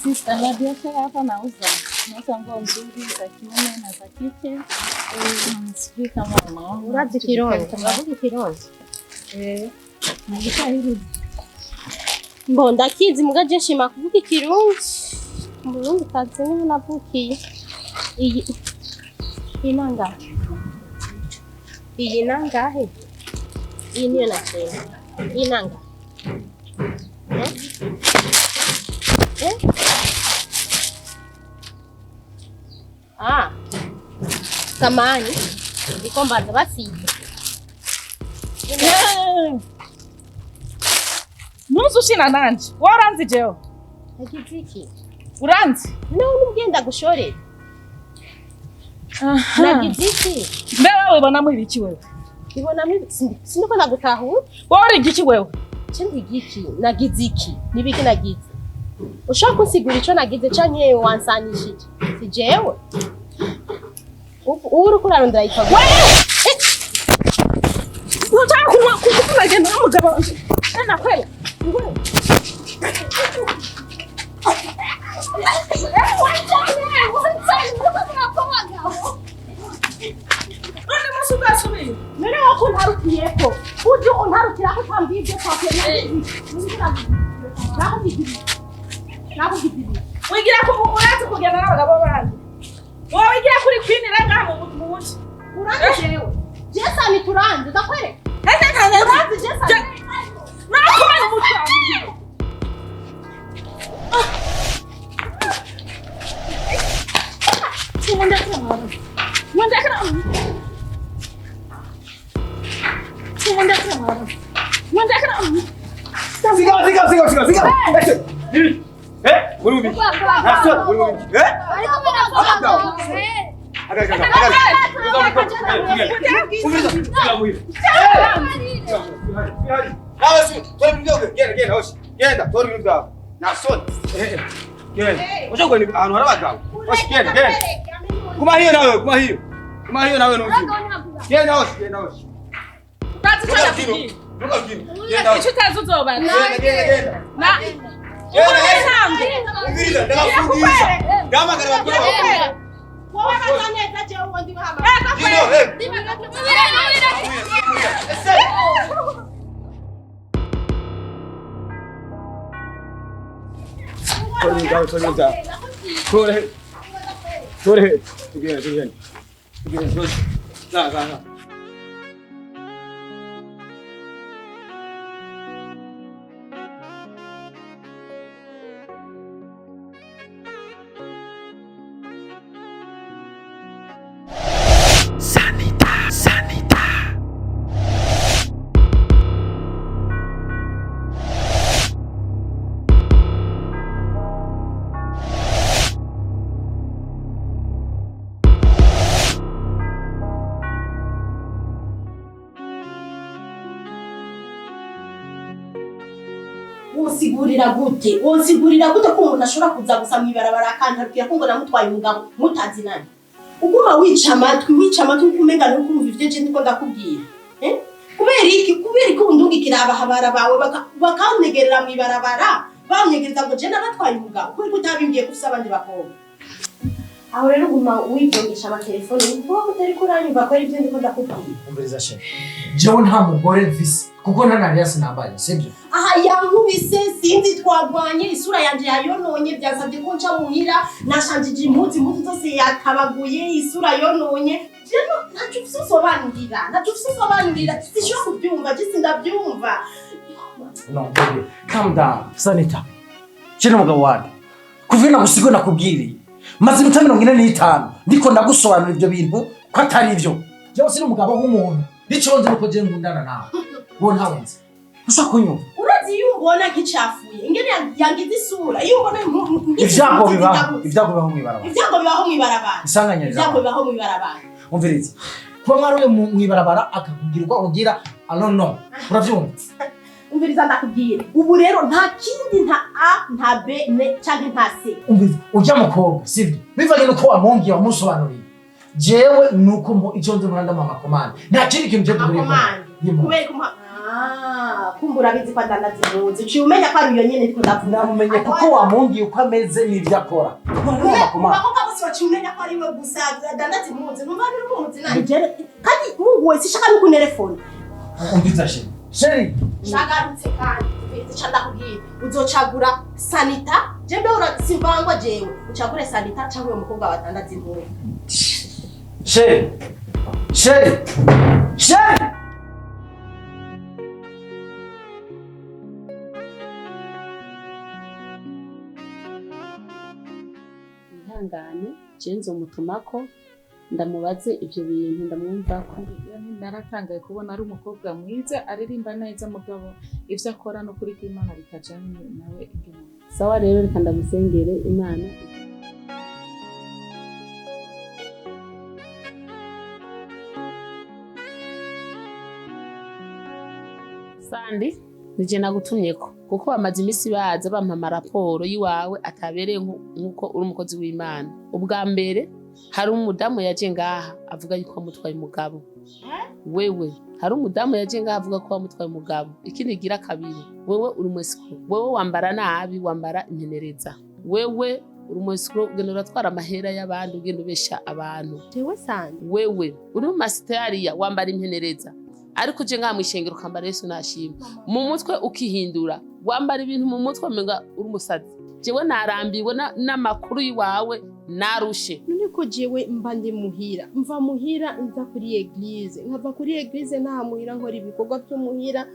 Sister, na biashara hapa nauza. Nauza nguo nzuri za kiume na za kike. Sijui kama unaona. Urazi Kirundi? Uravuga Ikirundi? Eh, na Kiswahili. Mbo ndakizi muga je nshima kuvuga Ikirundi. Umurundi kazi niho navukiye. Iyi iyi nangahe? Iyi nangahe? Iyi niyo nashima. Iyi nangahe? Eh? Eh? Ah. Samani. Ndiko mbanza basize. Ntuzi ushina nanje. Wowe uranzi jewe? Nagize iki? Uranzi? Nawe n'ugenda gushorera. Nagize iki? Mbe wewe ubonamo ibiki wewe? Ibonamo siniko nagutahura. Wowe uri igiki wewe? Ce ndi igiki? Nagize iki? Nibiki nagize? Ushobora kunsigura ico nagize canke wansanishije? Si jewe? Ubu uriko urarondera yitwa gute? Ntushaka kunywa kuko unagenda n'umugabo. Nakwela. None musi ugasubira. None wowe ko untarukiyeko? Uje untarukirako utambwiye ivyo twakuye nagize iki? Nakugize iki? Wigira ku urazi kugenda n'abagabo bandi. Wowe wigira kuri Queen rero ngaha mu buki. Uranzi jewe? Jesani turanzi ndakwereka. Uranzi Jesani? Nakumena umutwe wanjye. Siga, siga, siga, siga, siga. Eh, muri mubi. Nasol, muri mubi. Eh? Aga, aga, aga. Genda, tora ibintu byawe. Nasol. Genda. Ushobora kugenda ahantu hari abagabo. Genda, genda. Guma hiyo nawe, guma hiyo. Guma hiyo nawe nuzi. Genda hoshi, genda hoshi. Utazi icyo nakubwiye. Genda Icyo utazi uzobaza. Genda, genda, genda. Na Genda, intambwe. Umviriza, ndabafungisha. Ndahamagara abakuru bawe. Wowe baza neza jewe uwo ndi hama. Gino, eh. Ese. Tora ibintu byawe, tora ibintu byawe. Tora. Tora. Tugende, tugende. Tugende, tugende. Za, za, za. Wonsigurira gute? Wonsigurira gute ko umuntu ashobora kuza gusa mw'ibarabara akantarukira ko ngo namutwaye umugabo mutazi nani? Uguma wica amatwi, wica amatwi nkuko umenga nuko umva ivyo je ndiko ndakubwira. Eh? Kubera iki? Kubera iki undungikira abahabara bawe bakanyegerera mw'ibarabara, banyegereza ngo je nabatwaye umugabo, kubera ko utabimbwiye ko ufise abandi bakobwa. Aho rero uguma wivyongesha amatelefone, kuko utariko uranyumva ko ari ivyo ndiko ndakubwira. Umviriza shefu, jewe nta mugore mfise kuko nta na Alias nambaye, sibyo? Aha yankubise, sinzi twagwanye, isura yanje yayononye, byansabye ko nca muhira, nashanjije impuzu, impuzu zose yatabaguye, isura yononye. Jewe ntaco ufise usobanurira, ntaco ufise usobanurira, sinshobora kubyumva, je sindabyumva. No, baby, calm down. Sanita, je n'umugabo wanje. Kuva nagusigo nakubwiriye. Maze iminota 45 ndiko ndagusobanurira ivyo bintu ko atari ivyo. Jewe siri umugabo w'umuntu. Ico nzi nuko je nkundana nawe. Wowe ntawe nzi. Ushaka kunyumva? Urazi iyo umbona nkicafuye, ingene yangize isura, iyo umbona Ivyago bibaho, ivyago bibaho mw'ibarabara. Ivyago bibaho mw'ibarabara. Isanganya Ivyago rirabaho. bibaho mw'ibarabara. Umviriza. Kuba mwari mw'ibarabara akakubwira uko akubwira, I don't know. Uravyumva? Umviriza ndakubwira. Ubu rero nta kindi, nta A, nta B, ne canke nta C. Umviriza, urya mukobwa, sivyo? Bivanye nuko wamumbwiye wamusobanuriye. Jewe nuko ico nzi muranda mama komande. Nta kindi kintu je duhuriyeko. Amakomande. Yimo. Kubera ko Ah, kumbura abizi ko adandaza impuzu. Uciye umenya ko ari uyo nyene ndiko ndavuga. Namumenye kuko wamungiye uko ameze n'ivyo akora. Nturumva kumana. Abakobwa bose baciye umenya ko ari we gusa adandaza impuzu. Numva ari umuzi nanje. Kandi Mungu we sishaka no kunterefona. Umviza chérie. Chérie. Shagarutse kandi ubiriza ca ndakubwira. Uzocagura Sanita, je mbe ura simvangwa jewe. Ucagure Sanita canke uyo mukobwa badandaza impuzu. Chérie. Chérie. Chérie. Ihangane, je nzomutumako ndamubaze ivyo bintu ndamwumvako. Naratangaye kubona ari umukobwa mwiza aririmba neza, mugabo ivyo akora no kuri kw'Imana bitajanye nawe ingene. Sawa rero, reka ndamusengere Imana. Sandi, nije nagutumyeko kuko bamaze imisi baza bampa amaraporo y'iwawe atabereye nk'uko uri umukozi w'Imana. Ubwa mbere hari umudamu yaje ngaha avuga yuko wamutwaye umugabo. Wewe hari umudamu yaje ngaha avuga ko wamutwaye umugabo. Ikindi gira kabiri, wewe uri umwesikoro, wewe wambara nabi, wambara impenereza. Wewe uri umwesikoro, ugenda uratwara amahera y'abandi, ugenda ubesha abantu. Jewe Sandi. Wewe uri mu masitariya wambara impenereza, ariko uje ngaha mw'ishengero ukambara Yesu nashimwe mu mutwe, ukihindura wambara ibintu mu mutwe umenga uri umusazi. Jewe narambiwe n'amakuru y'iwawe, narushe. None ko jewe mba ndi muhira, mva muhira nza kuri église, nkava kuri église nta muhira nkora ibikorwa byo muhira,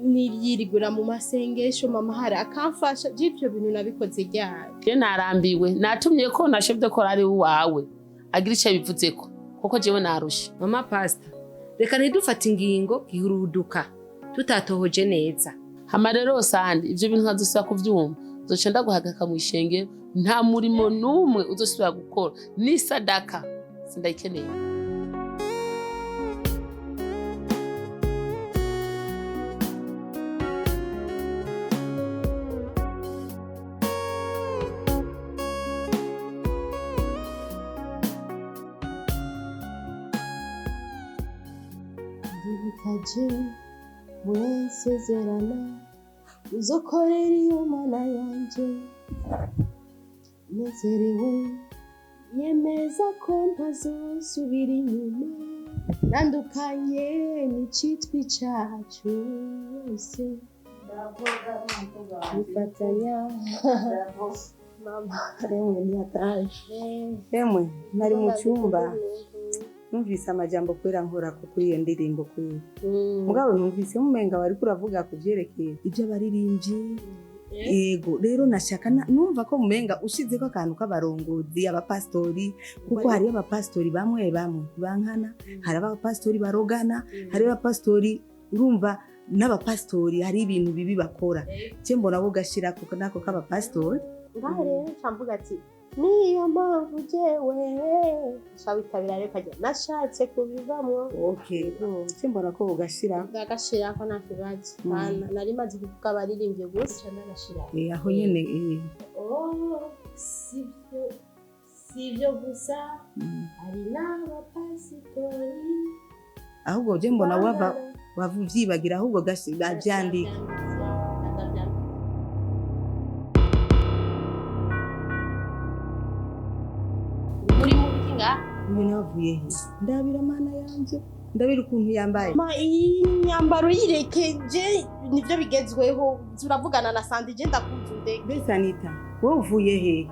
nirigura mu masengesho, mama hari akamfasha. Je ivyo bintu nabikoze ryari? Je narambiwe, natumye ko na chef de chorale wawe agira ico abivuzeko kuko jewe narushe. Mama pastor, reka ntidufate ingingo gihuruduka tutatohoje neza. Hama rero Sandi, ivyo bintu nkazosubira kuvyumva, nzoca ndaguhagarika mw'ishengero, nta murimo n'umwe uzosubira gukora, n'isadaka sindayikeneye. Ndibuka wensezerana uzokorera iyo Mana yanje nezerewe, yemeza ko ntazosubira inyuma, nandukanye n'icitwa icaha cose nifatanya mama. Emwe ntiyataje. Emwe nari mu cyumba numvise amajambo kwera nkora ko kuri iyo ndirimbo kuri mugabo numvise mumenga wari kuravuga ku byerekeye iby'abaririmbyi. Yego rero nashaka numva ko mumenga ushizeko akantu k'abarongozi, abapasitori, kuko hariyo abapasitori bamwe bamwe bankana, hari abapasitori barogana, hari abapasitori urumva n'abapasitori hari ibintu bibi bakora. Je mbona bo gashira kuko nako k'abapasitori. Ngaho rero nca mvuga ati niyo mpamvu jewe nca witabira rero kajya nashatse kubivamwo. Okay, je mbona ko bugashira. Ndagashirako nta kibazo. Nari maze kuvuga abaririmbyi gusa ndagashirako. Aho nyene. Oh, sivyo sivyo gusa, hari n'abapasitori. Ahubwo je mbona wava wava uvyibagira, ahubwo bavyandika. Uri mu biki ngaha? Uyu nawe avuye he? Ndabira Mana yanje, ndabira ukuntu yambaye. Ma iyi myambaro yirekeje nivyo bigezweho. Turavugana na Sandi, je ndakuzi ndeke. Mbese Anita, wowe uvuye he?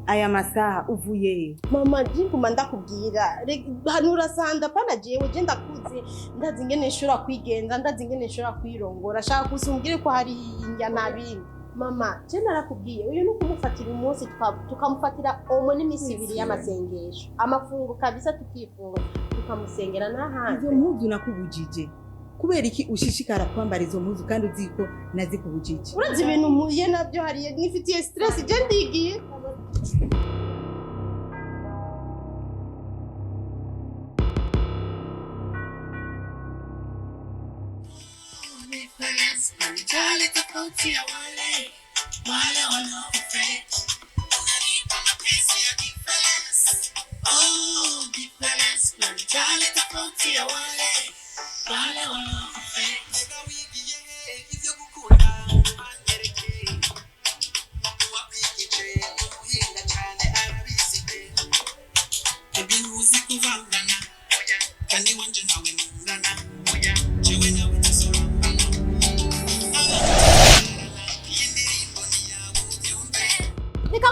Aya masaha uvuye he? Mama, je nguma ndakubwira, hanura Sanda pana jewe, je ndakuzi, ndazi ingene nshobora kwigenza, ndazi ingene nshobora kwirongora. Shaka gusa umbwire ko hari indya ntabindi. Mama, je narakubwiye, uyu ni ukumufatira umunsi, tukamufatira omwe n'iminsi ibiri y'amasengesho, amafungo kabisa, tukifunga tukamusengera n'ahandi. Izo mpuzu nakubujije kubera iki ushishikara kwambara izo mpuzu kandi uzi ko nazikubujije? Urazi ibintu mpuye nabyo hariya, nifitiye stress, je ndigiye.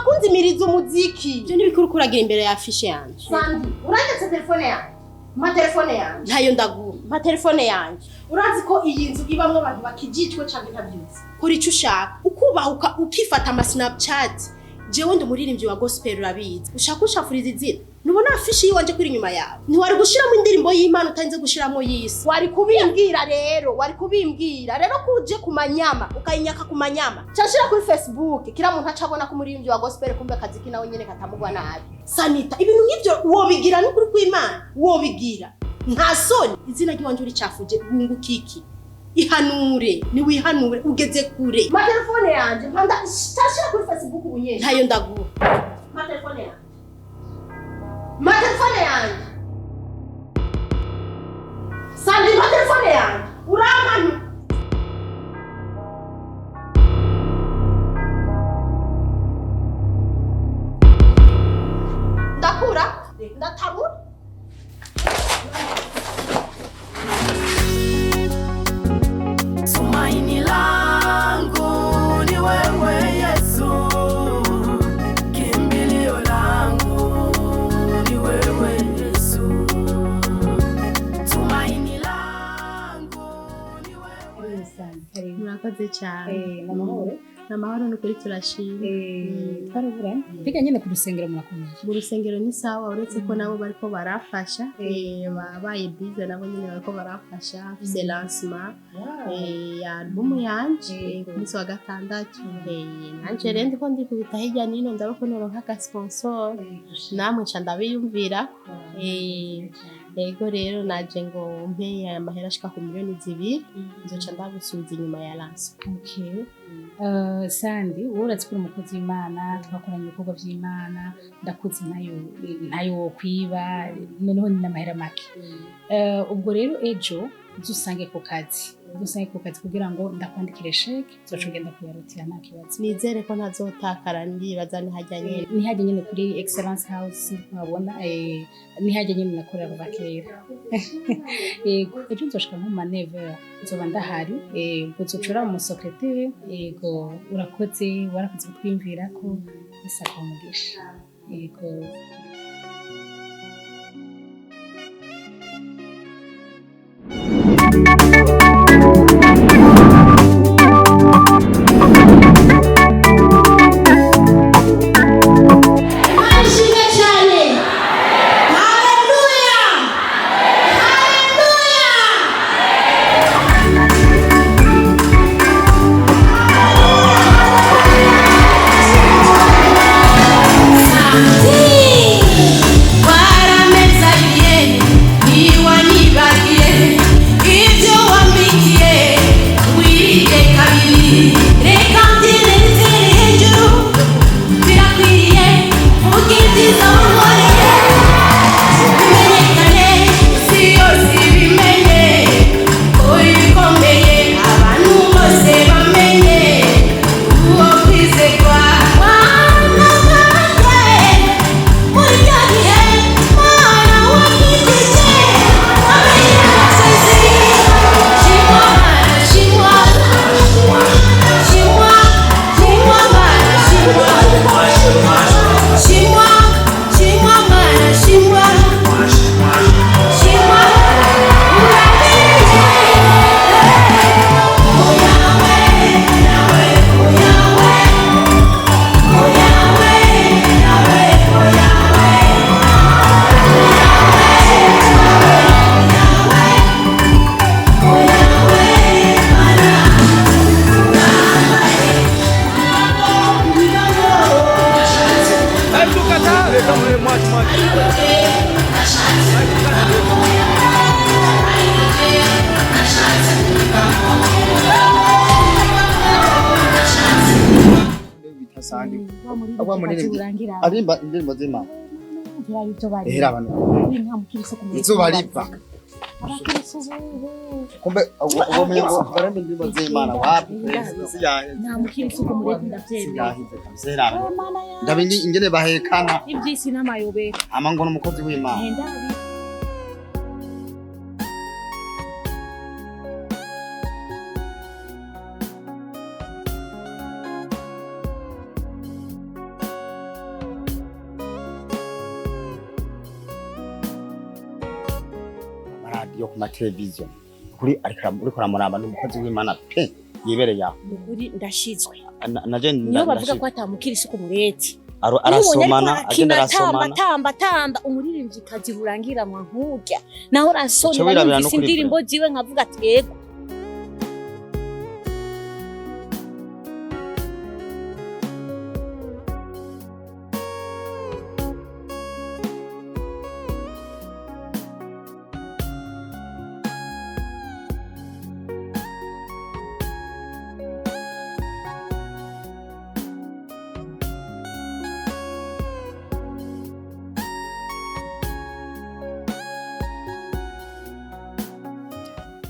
Reka kunzimiriza umuziki. Ibyo ntibikuru kuragira imbere ya affiche yanje. Sandi, uranyatse telefone yanje. Mpa telefone yanje. Ntayo ndaguha. Mpa telefone yanje. Urazi ko iyi nzu ibamwo abantu bakijijwe canke ntavyuzi. Kora ico ushaka. Ukubahuka ukifata ama Snapchat. Jewe ndi umuririmbyi wa gospel, urabizi. Ushaka ushafuriza izina. Nubona affiche yiwanje kuri inyuma yawe. Ntiwari gushiramo indirimbo y'Imana utarinze gushiramo y'isi. Wari kubimbwira rero, wari kubimbwira. Rero kuje ku manyama, ukayinyaka ku manyama. Cashira kuri Facebook, kila muntu acabona ko umuririmbyi wa gospel kumbe akaziki nawe nyene katamugwa nabi. Sanita, ibintu nk'ivyo wobigira n'ukuri kw'Imana, wobigira. Nta soni, izina ry'iwanje uricafuje wunguka iki? Ihanure, niwihanure ugeze kure. Ma telefone yanje, mpanda cashira kuri Facebook ubu nyene. Ntayo ndaguha. Ma telefone yanje. Ma telefone yanje. Sandi, ma telefone yanje. Urampanu. Ndakura, ndatabura. Tumaini langu ni wewe Yesu, kimbilio langu ni wewe Yesu. Tumaini langu ni wewe. Murakoze cyane. Ni amahoro. Ni amahoro n'ukuri, turashima. Twarabura mbega nyine ku rusengero murakomeye? Mu rusengero ni sawa, uretse ko nabo bariko barafasha, babaye bize nabo nyine bariko barafasha. Mfise lancement ya album yanje ku munsi wa gatandatu. Nanje rero ndiko ndikubita hirya nino ndabe ko noronka aga sponsor, namwe nca ndabiyumvira. Ego rero naje ngo mpe amahera ashika ku 2 miliyoni, nzoca ndagusubiza inyuma ya lancement. Okay. Sandi, wowe urazi ko uri umukozi w'Imana, twakoranye ibikorwa vy'Imana, ndakuzi ntayo wokwiba, noneho ni n'amahera make. Ubwo rero ejo uzusange ku kazi, uzusange ku kazi kugira ngo ndakwandikire chèque, uzoca ugenda kuyarutira nta kibazo. Nizere ko ntazotakara, ndibaza nihajya nyene. Nihajya nyene kuri Excellence House nkabona, nihajya nyene nakorera kuva kera. Yego, ejo nzoshika nko mu ma 9h nzoba ndahari, ubwo uzocora mu secrétaire. Yego, urakoze, warakoze kutwiyumvirako, bisaba umugisha. Yego. Imana ishimwe cyane. Haleluya, haleluya. Waramezagiye ntiwanyibagiye ibyo wambikiye wirinde kabiri. Reka mbyine ntere hejuru, birakwiriye, mvuge ibyiza wankoreye bimenyekane, isi yose ibimenye ko ibikomeye, abantu bose bamenye uwo kwizerwa. Wanagaye muri cya gihe, Mana wakijije amenye abasazi. Shimwa Mana, shimwa, shimwa, shimwa Mana, shimwa, shimwa, shimwa Mana, shimwa, shimwa, urakwiriye. Oyawe, nawe, oyawe, oyawe, nawe, oyawe. Sandi agwa munini arimba indirimbo z'Imana. Ehera abantu, izuba riva, kumbe ubwo ngo barimba indirimbo z'Imana wapi? Isi yaheze. Nta mukirisu kumureka, ndavyemera. Yaheze kabisa, ehera abantu, ndabe ingene bahekana. Ivy'isi n'amayobera. Ama ngo n'umukozi w'Imana. Ndabi. maradiyo, ku mateleviziyo, kuri ariko uriko uramuraba ni umukozi w'Imana pe, yibereye aho. Nukuri ndashizwe. Naje Niyo bavuga ko atamukira isuku mureti. Arasomana, agenda arasomana. Atamba atamba, umuririmvyikazi rurangiranwa nkurya naho Uca ransonera wirabira numvise no kuri indirimbo ziwe nkavuga ati yego.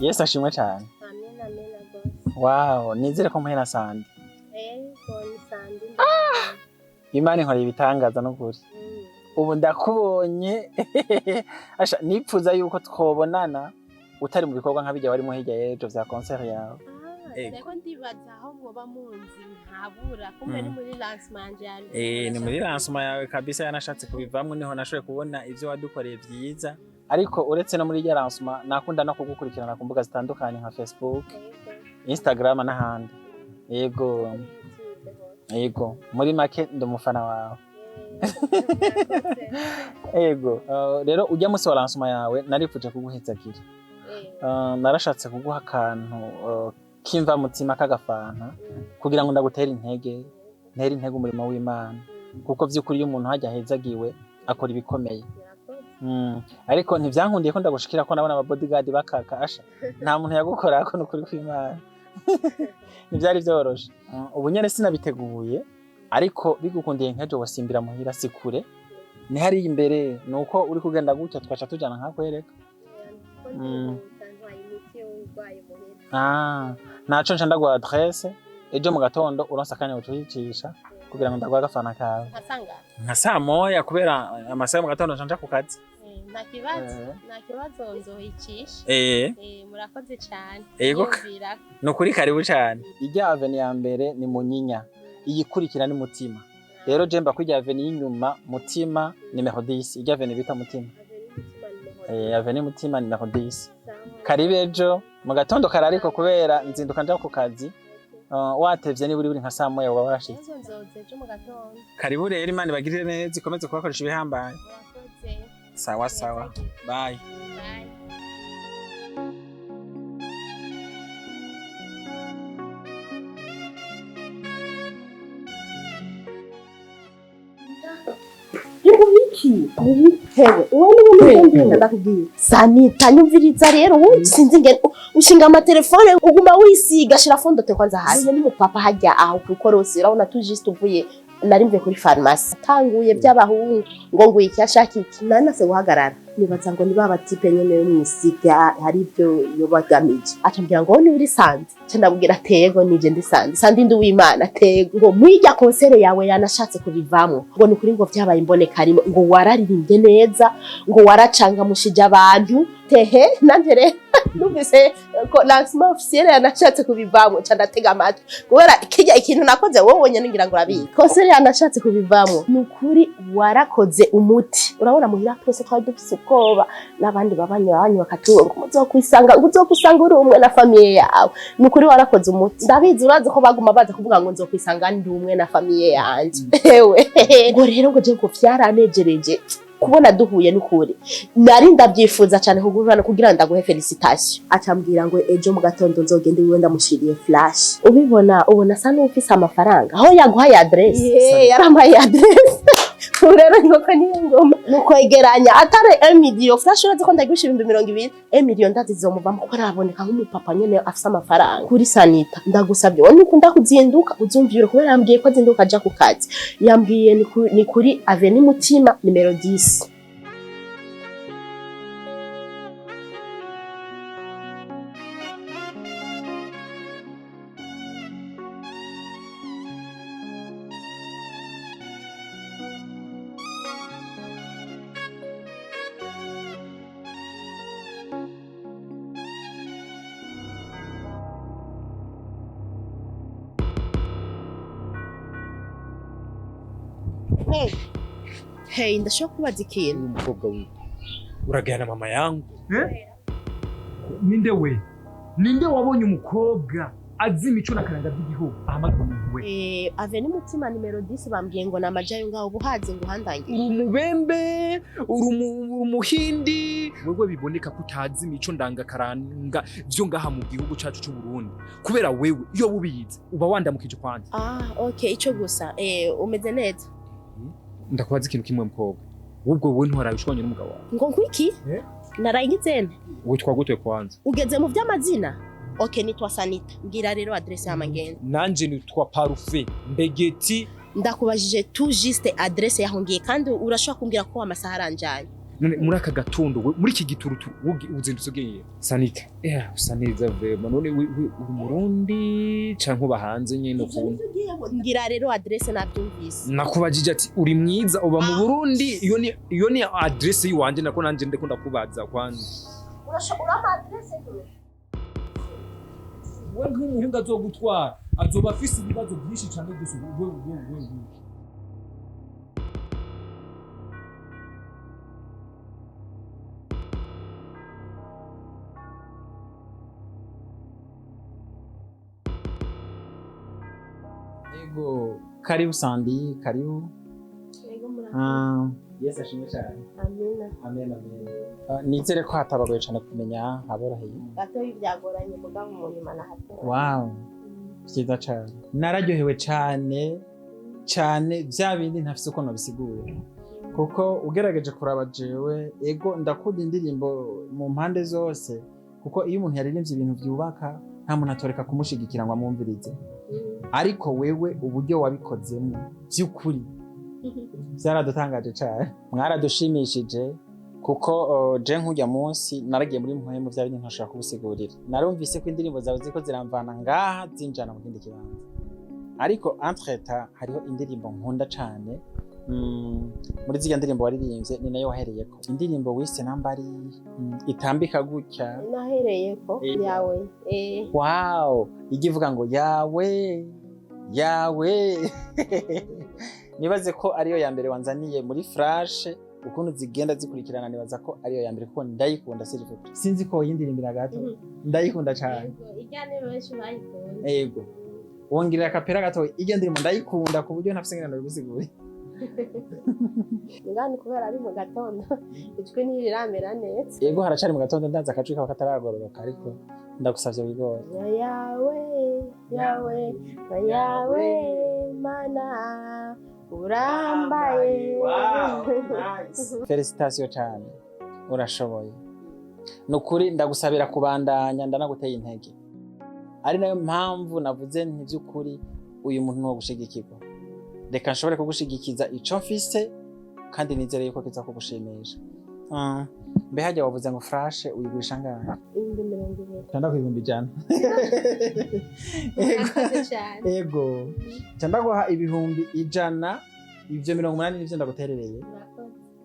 Yesu ashimwe cyane. Amen, amen rwose. Wow, nizere ko muhera Sandi. Ego, ni Sandi. Imana inkoreye ibitangaza n'ukuri. Ubu ndakubonye. Asha, nipfuza yuko twobonana utari mu bikorwa nka bijya warimo hirya y'ejo vya concert yawe. Ego. Reko ndibaza aho mwoba munzi ntabura kumbe ni muri lancement yanje. Eh, ni muri lancement yawe kabisa, yanashatse kubivamwo niho nashoboye kubona ivyo wadukoreye vyiza. Ariko uretse no muri irya lancement, nakunda no kugukurikirana ku mbuga zitandukanye nka Facebook, Instagram n'ahandi. Yego. Yego, muri make ndi umufana wawe. Ego, rero ujya musi wa lancement yawe narifuje kuguhezagira. Narashatse kuguha akantu k'imva mutima k'agafanta kugira ngo ndagutere intege, ntere intege umurimo w'Imana. Kuko vy'ukuri iyo umuntu hajya ahezagiwe akora ibikomeye. Ariko ntivyankundiye ko ndagushikira ko nabona aba bodyguard bakaka, asha nta muntu yagukorako n'ukuri kw'Imana. Ntivyari vyoroshe. Ubu nyene sinabiteguye, ariko bigukundiye nk'ejo wosimbira muhira, si kure, ni hariya imbere, nuko uri kugenda gutya twaca tujana nkakwereka. Ah, naco nca ndaguha adresse ejo mu gatondo uronse akanya ucuyicisha kugira ngo ndaguhe agafana kawe. Nkasanga Nka saa moya, kubera amasaha yo mu gatondo nca nja ku kazi. Nta kibazo, nta kibazo, nzohicisha. Murakoze cyane. Ego. Niyumvira. Nukuri karibu cyane. Ijya avenue ya mbere ni Munyinya, iyikurikira ni Mutima. Rero je mba kwijya avenue y'inyuma, Mutima nimero 10, ijya avenue bita Mutima. Avenue Mutima nimero 10. Karibu ejo mu gatondo kare, ariko kubera nzinduka nja ku kazi, watevye niba uri nka saa moya woba washitse. Ejo nzoza ejo mu gatondo. Karibu rero, Imana ibagirire neza, ikomeze kubakoresha ibihambaye. Murakoze. Sawa sawa. Bye. Bye. Iki hewe, uwo ni we ndakubwiye Sanita, nyumviriza rero wowe, sinzi ingene ushinga amatelefone uguma wisiga, shira fond de teint kwanza hasi. Ni mupapa hajya aho kukorosi, urabona tu juste uvuye, nari mvuye kuri farumasi, tanguye by'abahungu ngo nguye iki ashaka iki, nanase guhagarara nibaza ngo ni ba batipe nyene yo mwisiga hari ibyo yobagamije, acambwira ngo ni uri Sandi, ca ndabwira tego nije ndi Sandi, Sandi ndi uw'Imana tego, ngo mwirya concert yawe yanashatse kubivamwo, ngo ni ukuri ngo vyabaye imboneka rimwe, ngo wararirimbye neza, ngo waracangamushije abantu tehe. Nanje rero numvise ko lancement officiel yanashatse kubivamwo, ca ndatega amatwi kubera kirya ikintu nakoze wowe wonyene ngira ngo urabizi, concert yanashatse kubivamwo, ni ukuri warakoze umuti. Urabona muhira twese twari dufise ubwoba n'abandi babanyi babanyi bakatuba ngo muzokwisanga, ngo uzokwisanga uri umwe na famille yawe. Ni ukuri warakoze umuti, ndabizi, urazi ko baguma baza kuvuga ngo nzokwisanga ndi umwe na famille yanje. Ewe ngo rero ngo je ngo vyaranejereje kubona duhuye, n'ukuri nari ndabyifuza cyane kugurana kugira ndaguhe félicitation. Acambwira ngo ejo mu gatondo nzogende iwe ndamushiriye flash. Ubibona ubona asa n'ufise amafaranga aho yaguhaye adresse. Yarampaye adresse. Ubu rero inkoko niyo ngoma ni ukwegeranya atari 1 million flash, urazi ko ndagwisha 20,000, 1 million ndazi zomuvamo kuko araboneka nk'umupapa nyene afise amafaranga. Kuri Sanita, ndagusabye wowe nukunda kuzinduka uzumvire, kubera yambwiye ko azinduka aja ku kazi, yambwiye ni kuri avenue Mutima nimero 10. Hey, hey, ndashobora kubaza ikintu? Umukobwa wiwe uragana mama yangu. Ninde we? Ninde wabonye umukobwa azi imico n'akaranga by'igihugu ahamagara umuntu we? Ave ni mutima nimero 10 bambwiye ngo namajayo ngaho ubuhaze ngo uhandangire. Uri umubembe, uri umuhindi, wewe biboneka ko utazi imico ndangakaranga vyo ngaha mu gihugu cacu c'u Burundi. Kubera wewe iyo bubizi uba wandamukije kwanza. Ah, okay, ico gusa. Umeze neza. Ndakubaza ikintu kimwe mukobwa. Ubwo wowe ntiwarabishwanye n'umugabo wawe? Ngo nkwiki? Narayigize. Witwa gute kwanza? Ugeze mu vy'amazina? Okay, nitwa Sanita. Mbwira rero adresse y'amagenda. Nanje nitwa Parufe Mbegeti. Ndakubajije tout juste adresse yaho ngiye, kandi urashobora kumbwira ko amasaha aranjanye. None muri aka gatondo we, muri iki giturutu uzindutse ugiye Sanita? Usa neza vraiment. None uri Umurundi canke uba hanze nyene ukuntu? Mbwira rero adresse, nabyumvise. Nakubajije ati uri mwiza, uba mu Burundi, iyo ni adresse yiwanje, nako nanje ndiko ndakubaza kwanza. Urashobora urampa adresse? We nk'umuhinga azogutwara azoba afise ibibazo byinshi cane gusa we we we we. Ego, karibu Sandi, karibu. Yego, murakoze. Ah, Yesu ashimwe cyane. Amina. Amen, amen. Nizere ko hatabagoye cyane kumenya, haboroheye. Gato byagoranye, mugabo mu nyuma nahatera. Wow, byiza cyane. Nararyohewe cyane cyane, bya bindi ntafise uko nobisigura. Kuko ugerageje kuraba jewe, ego ndakunda indirimbo mu mpande zose, kuko iyo umuntu yaririmbye ibintu byubaka, nta muntu atoreka kumushigikira ngo amwumvirize. Ariko wewe uburyo wabikozemo, by'ukuri byaradutangaje cyane, mwaradushimishije, kuko je nk'ujya munsi naragiye muri mpwemu, bya bindi ntashobora kugusigurira. Narumvise ko indirimbo zawe ziriko ziramvana ngaha zinjana mu kindi kibanza. Ariko entretemps hariho indirimbo nkunda cane, muri zirya ndirimbo waririmbye ni nayo wahereyeko, indirimbo wise nambari itambika gutya. Nahereye ko yawe. Wow, ijya ivuga ngo yawe yawe. Nibaze ko ariyo ya mbere wanzaniye muri flash, ukuntu zigenda zikurikirana, nibaza ko ariyo ya mbere kuko ndayikunda s'il vous plaît. Sinzi ko yindirimbira gato, ndayikunda cyane. Ijya ni benshi bayikunda. Ego, wongerera akapera gato, ijya ndirimbo ndayikunda ku buryo ntafise ngene ndabigusigure. Ngani kubera ari mu gatondo, ijwi ntiriramera neza. Ego, haracari mu gatondo, ndanze akajwi kaba kataragororoka, ariko ndagusavye wigore. Yawe, yawe, yawe, mana urambaye. Félicitations cyane, urashoboye ni ukuri. Ndagusabira kubandanya, ndanaguteye intege, ari nayo mpamvu navuze nti by'ukuri uyu muntu ni uwo gushigikirwa. Reka nshobore kugushigikiza ico mfise, kandi nizere yuko kiza kugushimisha. Mbe hajya wavuze ngo flash uyigurisha angahe? 20,000. Tanda ku 100,000. Murakoze cyane. Ego, nca ndaguha 100,000, ivyo 80 nivyo ndaguterereye,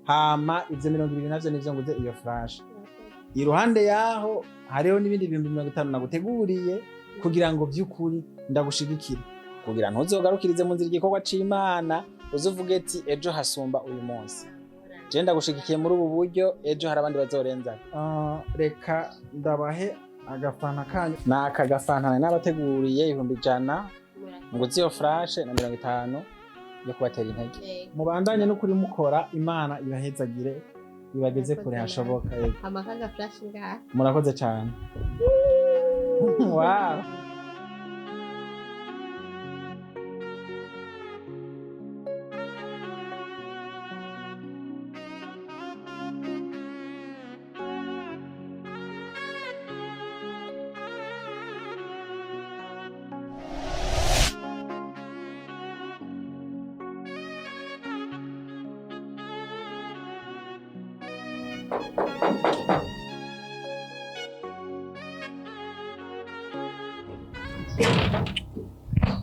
hama ivyo 20 navyo nivyo nguze iyo flash. Iruhande yaho hariho n'ibindi 50,000 naguteguriye kugira ngo by'ukuri ndagushigikire, kugira ntuzogarukirize mu nzira igikorwa c'Imana, uzuvuge ati ejo hasumba uyu munsi. Je ndagushigikiye muri ubu buryo, ejo hari abandi bazorenza. Reka ndabahe agafanta kanyu. Naka gafanta nari nabateguriye, 100,000 nguze iyo flash na 50 yo kubatera intege. Mubandanye n'ukuri mukora, Imana ibahezagire, ibageze kure hashoboka. Yego. Amakaga flash ngaha. Murakoze cyane, wow.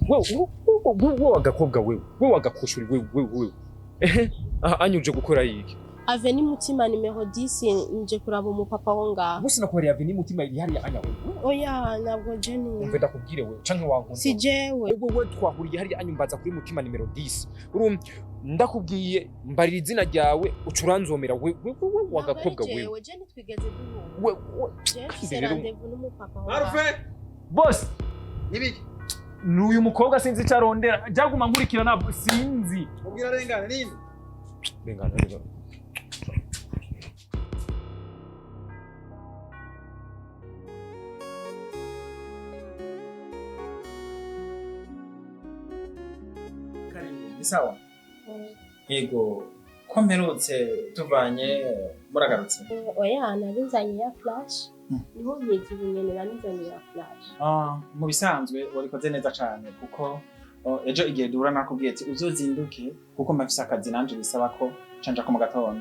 Wewe wagakobwa, wewe wagakushuri, wewe wewe wewe, ehe, aha anyuje gukora yiki? Avenue Mutima nimero 10, nje kuraba umupapa wo ngaho. Bose nakubarira Avenue Mutima iri hariya anya wewe. Oya, ntabwo je ni. Umve ndakubwire wewe canke wankunda. Si jewe. Wewe twahuriye hariya anya umbaza kuri Mutima nimero 10. Urumva ndakubwiye mbarira izina ryawe ucuranzomera wewe wagakobwa wewe. Jewe je ntitwigeze duhura. Wewe Je mfise rendez-vous n'umupapa wo ngaho. Marufe! Boss! Nibiki? N'uyu mukobwa sinzi icyo arondera, jaguma nkurikira ntabwo sinzi. Mubwira arengane nini? Rengana rengana. Karibu, ni sawa? Yego, ko mperutse tuvanye muragarutse? Oya, narinzanye ya flash. Niho nkizi ubunyene narinzanye ya flash. Mu bisanzwe wabikoze neza cyane kuko ejo igihe duhura nakubwiye ati uzozinduke kuko mfise akazi nanje bisaba ko canja ko mu gatondo.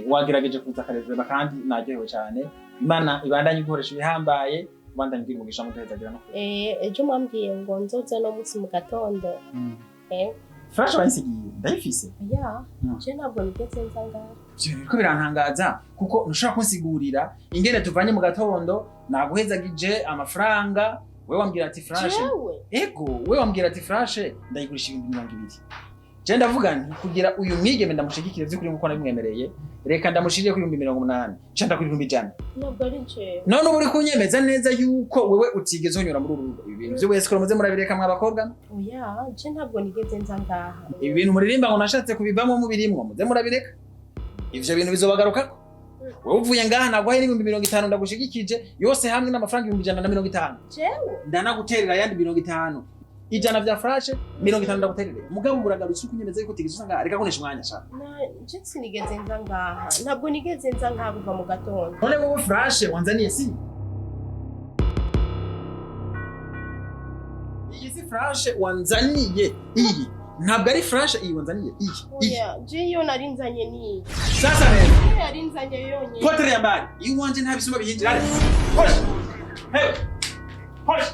Wagerageje kuza karezeba kandi naryohewe cyane. Imana ibandanye igukoresha ibihambaye, ibandanye igira umugisha mu guhezagira no. Ejo mwambwiye ngo nzoze no munsi mu gatondo. Flash wansigiye ndayifise. Ya, je ntabwo nigeze nza ngaho. Ivyo biriko birantangaza kuko ntushobora kunsigurira ingene tuvanye mu gatondo naguhezagije amafaranga wewe wambwira ati flash. Jewe? Ego, wewe wambwira ati flash ndayigurisha 20,000. Je ndavuga nti kugira uyu mwigeme ndamushigikire vy'ukuri nkuko nabimwemereye, reka ndamushirire kuri 80,000, ca ndakuri 100,000. Ntabwo ari jewe. None ubu uri kunyemeza neza yuko wewe utigeze unyura muri uru rugo. Ibi bintu vy'ubu escrow muze murabireka mw'abakobwa? Oya, je ntabwo nigeze nza ngaha. Ibi bintu muririmba ngo nashatse kubivamo mubirimwo, muze murabireka. Ivyo bintu bizobagarukako. Wewe uvuye ngaha naguhaye 50,000 ndagushigikije yose hamwe n'amafaranga 150,000. Jewe? Ndanaguterera ayandi 50. 100 vya flash, 50 ndaguterere. Mugabo uragarutse ukunyemeza yuko utigeze uza ngaha, reka kunesha umwanya sha. Na je sinigeze nza ngaha. Ntabwo nigeze nza ngaha kuva mu gatondo. None wowe flash wanzaniye si? Iyi si flash wanzaniye iyi. Ntabwo ari flash iyi wanzaniye iyi. Oya, je iyo narinzanye ni. Sasa rero. Iyo yarinzanye yonyine. Potere yambari. Iwanje nta bisuma bihinjira. Hosh. Hey. Hosh.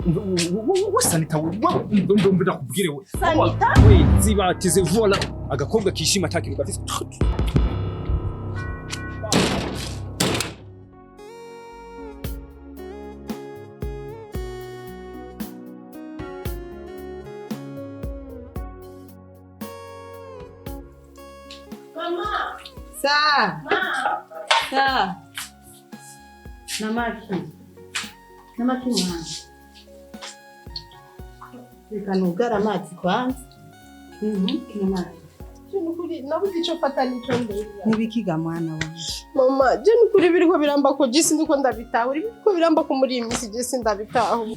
We Sanita we mbe ndakubwire we. Sanita? We zibatize voila agakobwa kishima atakintu gafise. Mama. Sa. Ma. Sa. Namaki. Namaki mwana. Reka nugara amazi kwanza. Namaki. Je nukuri nabuze ico mfata n'ico ndeba. Nibikiga mwana wanje. Mama, je nukuri biriko biramba ko je sindiko ndabitahura, biriko biramba ko muri iyi minsi je sindabitahura.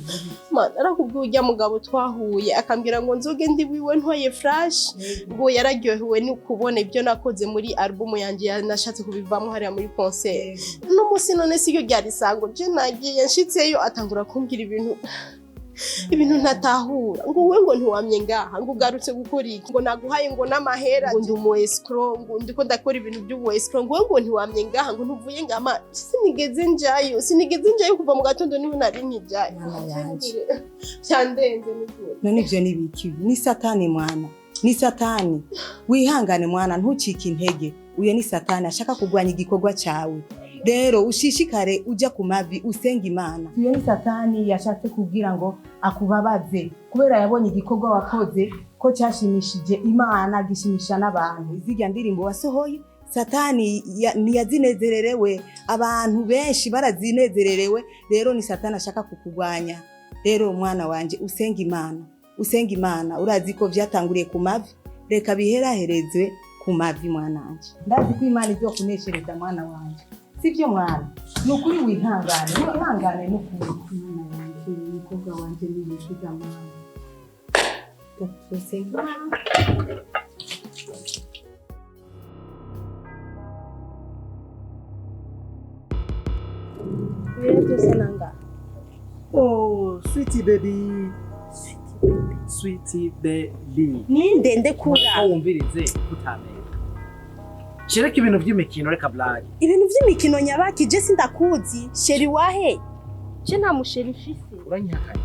Ma, narakubwiye urya mugabo twahuye akambwira ngo nzoge ndi wiwe ntoye flash, ngo yararyohewe ni kubona ibyo nakoze muri album yanje nashatse kubivamo hariya muri concert. No musi none siryo ryari sango, je nagiye nshitseyo atangura kumbwira ibintu ntatahura, ngo wowe ngo ntiwamye ngaha, ngo ugarutse gukora iki, ngo naguhaye ngo n'amahera, ngo ndi umu escrow, ngo ndiko ndakora ibintu by'ubu escrow, ngo wowe ngo ntiwamye ngaha, ngo ntuvuye ngaha. Ma, sinigeze njayo kuva mu gatondo niho nari nkijayo. Byandenze n'ukuri. None ivyo ni biki? Ni satani mwana. Ni satani. Wihangane mwana, ntucike intege. Uyo ni satani ashaka kugwanya igikorwa cawe. Rero ushishikare uja ku mavi usenga Imana. Uyo ni satani yashatse kugira ngo akubabaze kubera yabonye igikorwa wakoze ko cyashimishije Imana gishimisha n'abantu. Izirya ndirimbo wasohoye satani ntiyazinezererewe, abantu benshi barazinezererewe. Rero ni satani ashaka kukugwanya. Rero mwana wanje usenga Imana, usenga Imana. Urazi ko vyatanguriye ku mavi, reka biheraherezwe ku mavi mwana wanje. Ndazi ko Imana izokuneshereza mwana wanje. Sivyo mwana, nukuri wihangane, wihangane nukuri. Mwana wanje, umukobwa wanje niyikiza mwana. Usenga Imana. Ibintu byose nanga. Oh, sweetie baby. Sweetie baby. Ni ndende kura. Wumvirize kutamenya. Shireka ibintu by'imikino reka blague. Ibintu by'imikino nyabaki je sindakuzi. Sheri wahe? Je nta musheri mfise. Uranyihakanye.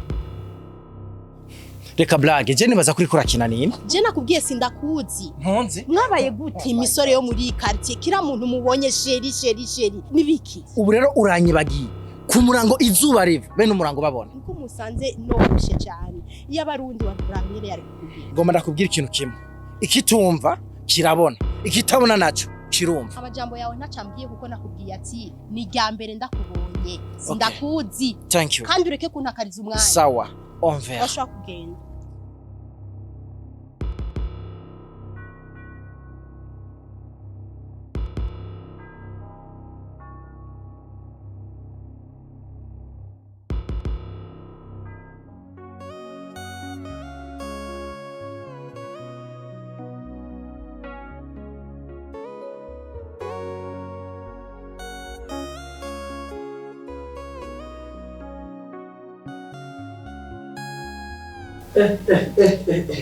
Reka blague, je nibaza kuri kurakina nini? Je nakubwiye sindakuzi. Ntunzi. Mwabaye gute imisore yo muri iyi quartier, kira muntu mubonye chéri, chéri, chéri, nibiki? Ubu rero uranyibagiye. Ku murango izuba riva, bene umurango babona. Niko musanze nogoshe cyane. Iyo abarundi bakurangire yari kukubwira. Ngomba ndakubwira ikintu kimwe. Ikitumva kirabona, ikitabona naco kirumva. Amajambo yawe ntacambwiye kuko nakubwiye ati ni irya mbere ndakubonye, sindakuzi. Thank you. Kandi ureke kuntakariza umwanya. Sawa, on verra. Urashobora kugenda.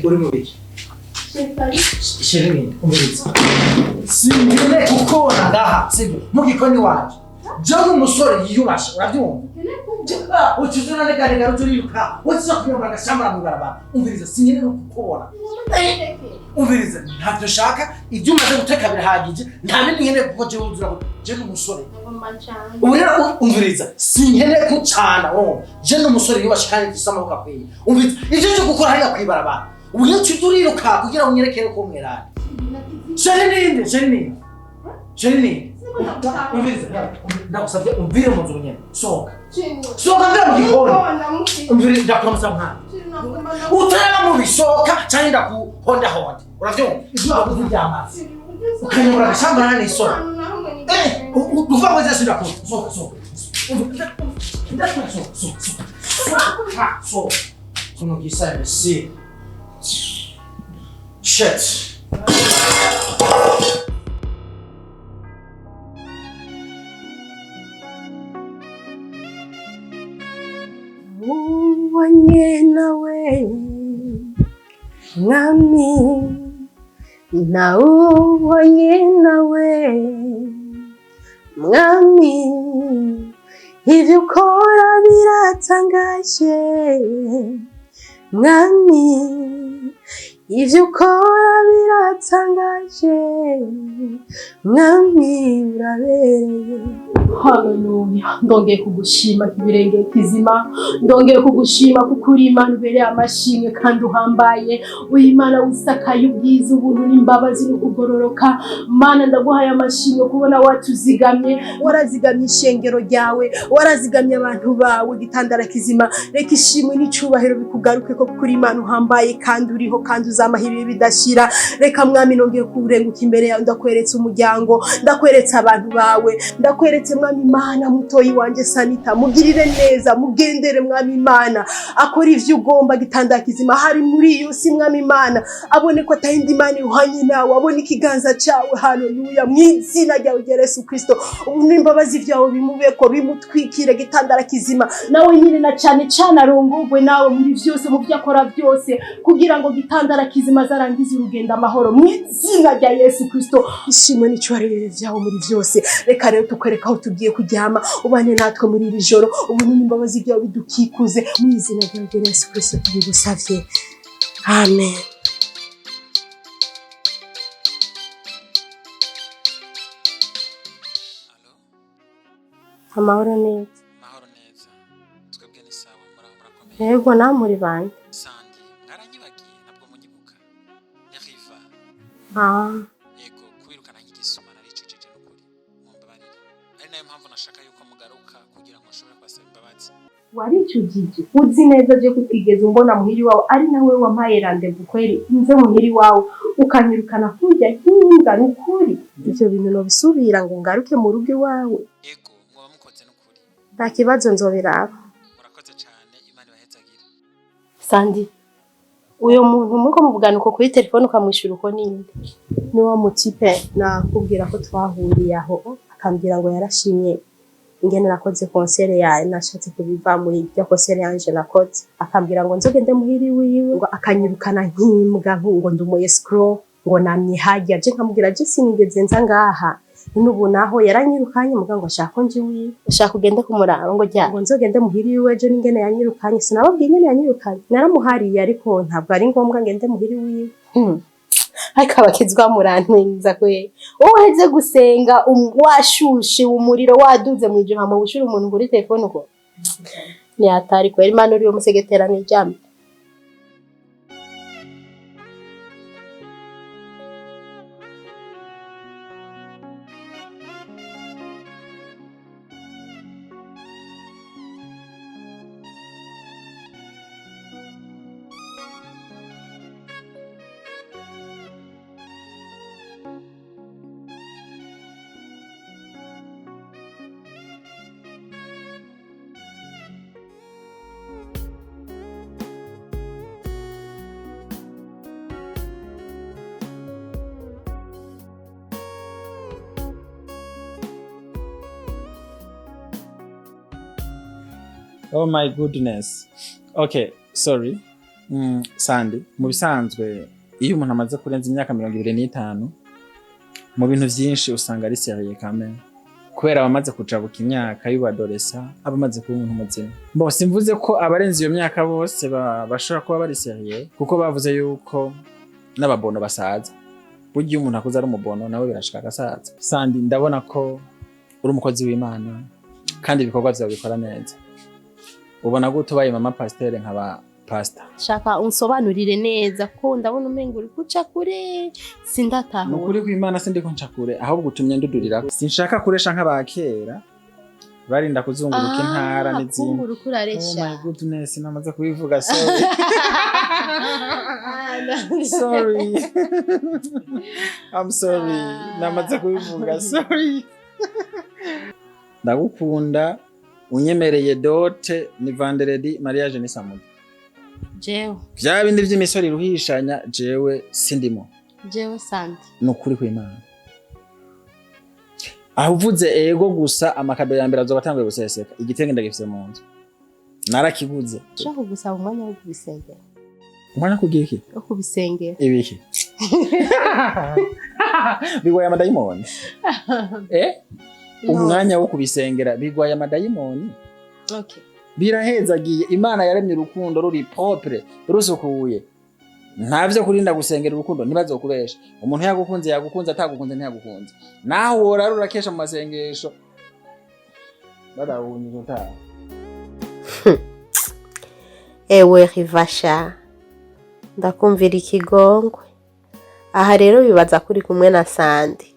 Uri mu biki? Chéri ninde? Umviriza. Sinkeneye kukubona ngaha, sibyo? Mu gikoni wanje. Je ni umusore yiyubashe, urabyumva? Ucuze uraneganyega ruturiruka, uza kunyobora agashambara mu ibarabara. Umviriza, sinkeneye no kukubona. Umviriza, ntabyo nshaka, ibyo umaze guteka birahagije, nta bindi nkeneye kuko jewe uzura je ni umusore. Ubu rero umviriza, sinkeneye kucana, urumva? Je ni umusore yiyubashe kandi mfise amaboko akwiye. Umviriza, ivyo nje gukora hariya kw'ibarabara. Ubu rero uca uriruka kugira ngo unyerekere ko mwerana. Chéri ninde? Chéri ninde? Chéri ninde? Umviriza, ndagusabye umvire mu nzu nyene. Sohoka. Sohoka mvira mu gikoni. Umviriza, ndakuramutsa mwana. Utaraba mubi, sohoka canke ndakuhondahonda. Uravyumva? Ivyo waguze vy'amazi. Ukanyobora agashambara n'isoni. Uvuga ngo nze sindakunda. Sohoka, sohoka. Ndakunda, sohoka, sohoka, sohoka. Sohoka. Sono gisa imbécile. Shit. Ubonye nawe mwami, nawubonye nawe mwami, ivyo ukora biratangaje mwami, ivyo ukora biratangaje mwami, urabereye. Haleluya, ndongeye kugushima kibirenge kizima, ndongeye kugushima kuko uri Imana ubereye amashimwe kandi uhambaye, uri Imana wisakaye ubwiza, ubuntu n'imbabazi no kugororoka. Mana ndaguhaye amashimwe kubona watuzigamye, warazigamye ishengero ryawe, warazigamye abantu bawe gitandara kizima. Reka ishimwe n'icubahiro bikugaruke ko kuri Imana uhambaye kandi uriho kandi uzamaha ibihe bidashira. Reka mwami nongeye kurenguka imbere yawe, ndakweretse umuryango, ndakweretse abantu bawe, ndakweretse mwami Imana mutoyi wanje Sanita, mugirire neza, mugendere mwami Imana, akora ivyo ugomba gitanda kizima, hari muri iyo si mwami Imana, abone ko atahindi Imana iruhanye nawe, abone ikiganza cawe. Haleluya, mu izina ryawe rya Yesu Kristo, ubu n'imbabazi vyawe bimubeko, bimutwikire gitandara kizima, nawe nyine na cane cane arongogwe nawe muri vyose, mu vyo akora byose, kugira ngo gitandara kizima azarangize urugendo amahoro, mu izina rya Yesu Kristo. Ishimwe n'icubahiro vyawe muri vyose. Reka rero tukwereka aho tugiye kuryama, ubane natwe muri iri joro, ubuntu n'imbabazi byawe bidukikuze, mu izina rya Yesu Kristo tubigusavye, amen. Amahoro neza. Yego, namwe muri bande? Ah. Yego, kubirukana nk'igisuma naricujije n'ukuri, mumbabarire. Ari nayo mpamvu nashaka yuko mugaruka kugira ngo nshobore kubasaba imbabazi. Waricujije uzi neza je kutigeze umbona muhiri wawe, ari nawe wampaye rendez-vous kweri nze muhiri wawe ukanyirukana kurya nk'imbwa. Nukuri ivyo bintu nobisubira ngo ngaruke mu rugo iwawe? Yego, mwoba mukoze n'ukuri. Nta kibazo, nzobiraba. Murakoze cane, Imana ibahezagire. Sandi, uyo muntu muriko muvugana uko kuri telefone ukamwishura uko ninde? Ni wa mutipe nakubwira ko twahuriye aho, akambwira ngo yarashimye ingene nakoze concert yawe, nashatse kubiva muri iryo concert yanje nakoze, akambwira ngo nzogende muhiri wiwe, ngo akanyirukana nk'imbwa, ngo ndi umu escroc, ngo namye harya. Je nkamubwira je sinigeze nza ngaha. None ubu naho yaranyirukanye, mugabo ngo ashaka ko nje iwiwe, ashaka ugende kumuraba, ngo jya ngo nzogende muhira iwiwe ejo. N'ingene yanyirukanye sinababwiye ingene yanyirukanye, naramuhariye, ariko ntabwo ari ngombwa ngende muhira iwiwe. Ariko abakizwa murantwenza kwe. Wowe uheze gusenga, washushe, umuriro waduze mw'ijoro, hama gushira umuntu kuri telefone uko ni hatari kwera. Imana uri umusegetera n'iryamye. Oh my goodness. Okay, sorry. Sandy, mu bisanzwe iyo umuntu amaze kurenza imyaka 25 mu bintu vyinshi usanga ari sérieux quand même. Kubera abamaze kujabuka imyaka y'ubadoresa, abamaze kuba umuntu muzima. Bo simvuze ko abarenze iyo myaka bose bashobora kuba bari sérieux, kuko bavuze yuko n'ababono basaza. Burya iyo umuntu akuze ari umubono nawe birashika agasaza. Sandy, ndabona ko uri umukozi w'Imana kandi ibikorwa vyawe bikora neza. Ubona gute ubaye mama pasteur nkaba pastor? Shaka unsobanurire neza ko ndabona umengo uri kuca kure, sindatahura. Nukuri kw'Imana sindiko nca kure, ahubwo utumye ndudurira. Sinshaka kuresha nk'abakera barinda kuzunguruka intara n'izindi. Kumbura uko uraresha. Oh my goodness, namaze kubivuga, sorry. Sorry. I'm sorry. Namaze kubivuga, sorry. Ndagukunda, unyemereye dote ni vendredi, mariage ni samedi. Jewe? Vya bindi vy'imisoro iruhishanya jewe sindimo. Jewe Sandi? Nukuri kw'Imana. Aho uvuze ego gusa, amakado ya mbere azoba atanguye guseseka. Igitenge ndagifise mu nzu. Narakiguze. Shaka kugusaba umwanya wo kubisengera. Umwanya kugira iki? Wo kubisengera. Ibiki? Bigwaye amadayimoni. Eh? Umwanya wo kubisengera bigwaye amadayimoni. Okay. Birahezagiye, Imana yaremye urukundo ruri propre, rusukuye. Ntavyo kurinda gusengera urukundo, ntibazokubesha. Umuntu yagukunze yagukunze, atagukunze ntiyagukunze. Naho worara urakesha mu masengesho. Badawunyije utaha. Ewe Rivasha, ndakumvira ikigongwe. Aha rero bibaza kuri kumwe na Sandi.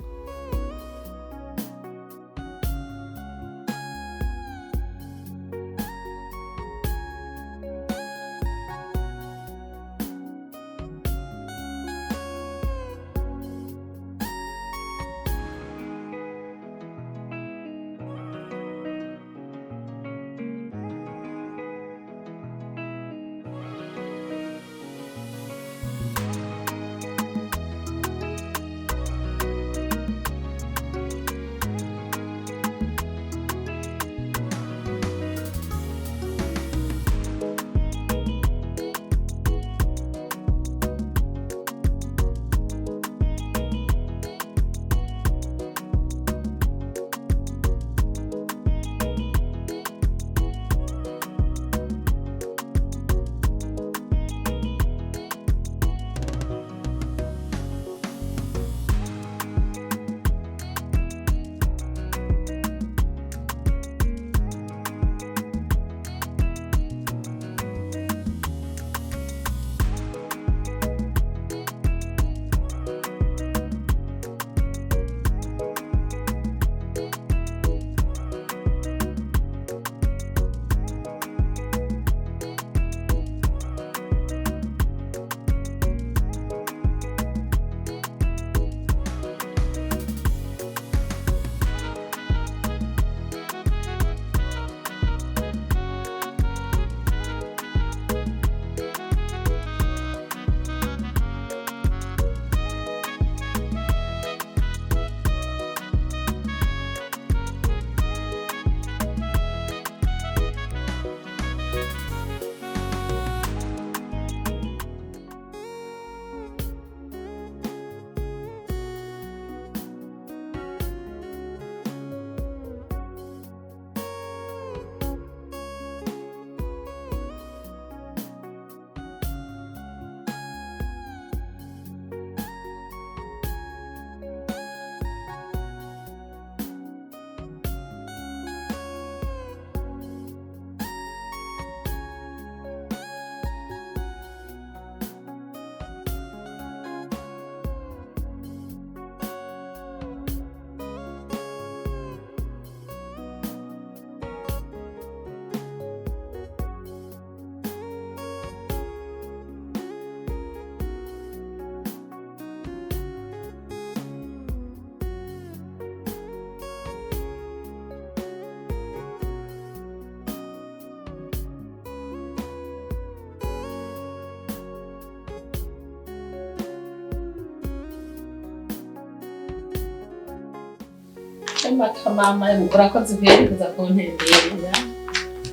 Mama, murakoze kweri kuza kuntemberera.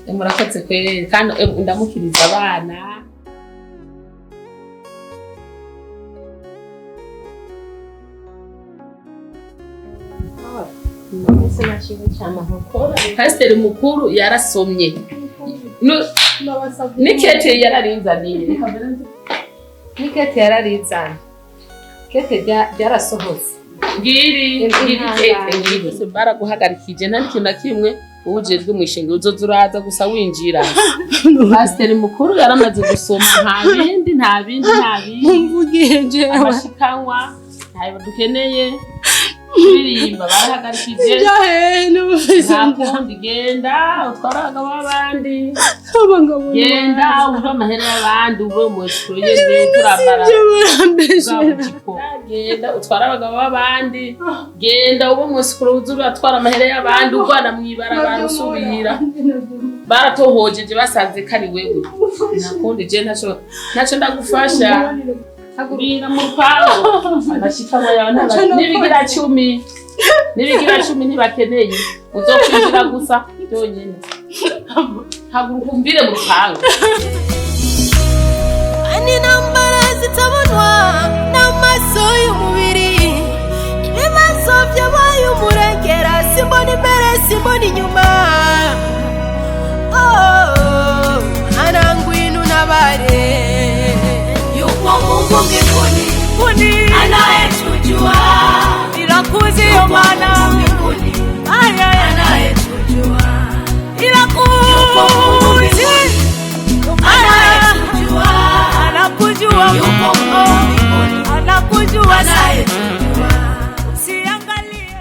Murakoze kweri kandi ndamukiriza abana. Pasiteri mukuru yarasomye. N'ikete yararinzaniye. N'ikete yararinzaniye. Kete ryarasohotse. Ngiri ngiri kete ngiri baraguhagarikije nta kintu na kimwe ujejwe mwishengero uzoza uraza gusa winjira. Pasiteri mukuru yaramaze gusoma nta bindi nta bindi nta bindi. Mumvugiye jewe. Amashikanwa ntayo dukeneye. Kuririmba barahagarikije. Nta kundi genda utwara abagabo b'abandi. Genda uve amahera y'abandi uve mu yene turambara. Genda utwara abagabo b'abandi. Genda ube umusikuru uzuratwara amahera y'abandi ugwana mw'ibarabara usubira. Baratohojeje basanze kari wewe. Nta kundi je ntaco ndagufasha. Hagurira mu rupangu. Amashikanwa yawe n'ibigira 10. N'ibigira 10 ntibakeneye. Uzokwinjira gusa byonyene. Haguruka umvire mu rupangu. Ani nambara zitabonwa n'amaso y'umubiri. Ibibazo byabaye umurengera simbona imbere simbona inyuma. Oh, anangwinu nabare. Yupo Mungu mbinguni anayetujua. Irakuzi yo mana mbinguni anayetujua. Irakuzi anayetujua. Anakujua Yupo Mungu mbinguni anakujua anayetujua. Usiangalie.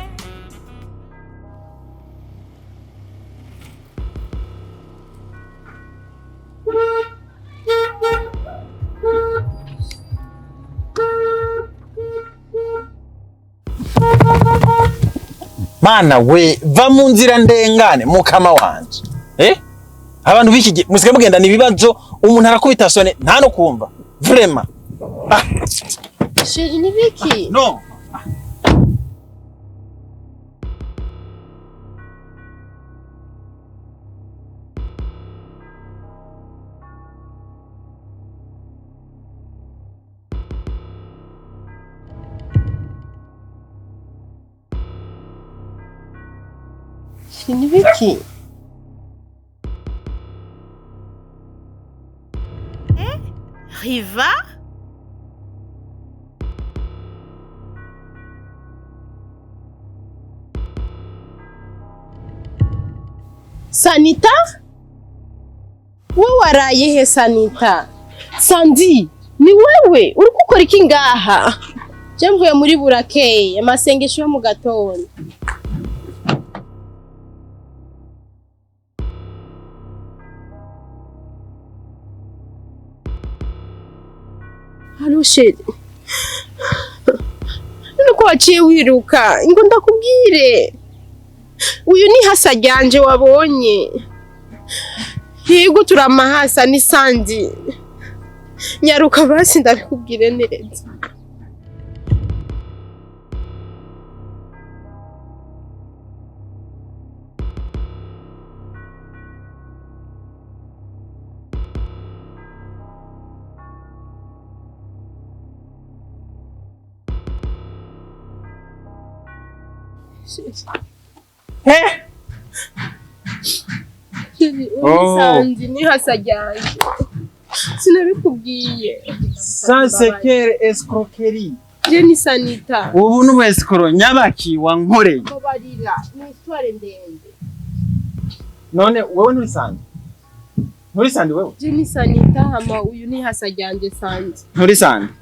Mana we va mu nzira ndengane mukama wanje. Abantu b'iki gihe musigaye mugendana ibibazo umuntu arakubita sone nta no kumva. Vraiment. Chéri ni biki? No. Chéri ni biki? Riva? Sanita? Wewe waraye he Sanita? Sandi, ni wewe uri gukora iki ngaha? Je mvuye muri Burakeye, amasengesho yo mu gatondo. Halo chéri. Nuko waciye wiruka, ngo ndakubwire. Uyu ni hasa ryanje wabonye. Yego turamahasa ni Sandi. Nyaruka basi ndabikubwire neza. Oh. Sandi ni hasa ryanje. Sinabikubwiye. Sans escroquerie. Je ni Sanita. Ubu n'ubu escro nyabaki wankoreye. Babarira, ni histoire ndende. None wewe nturi Sandi? Nturi Sandi wewe? Je ni Sanita hama uyu ni hasa ryanje Sandi. Nturi Sandi?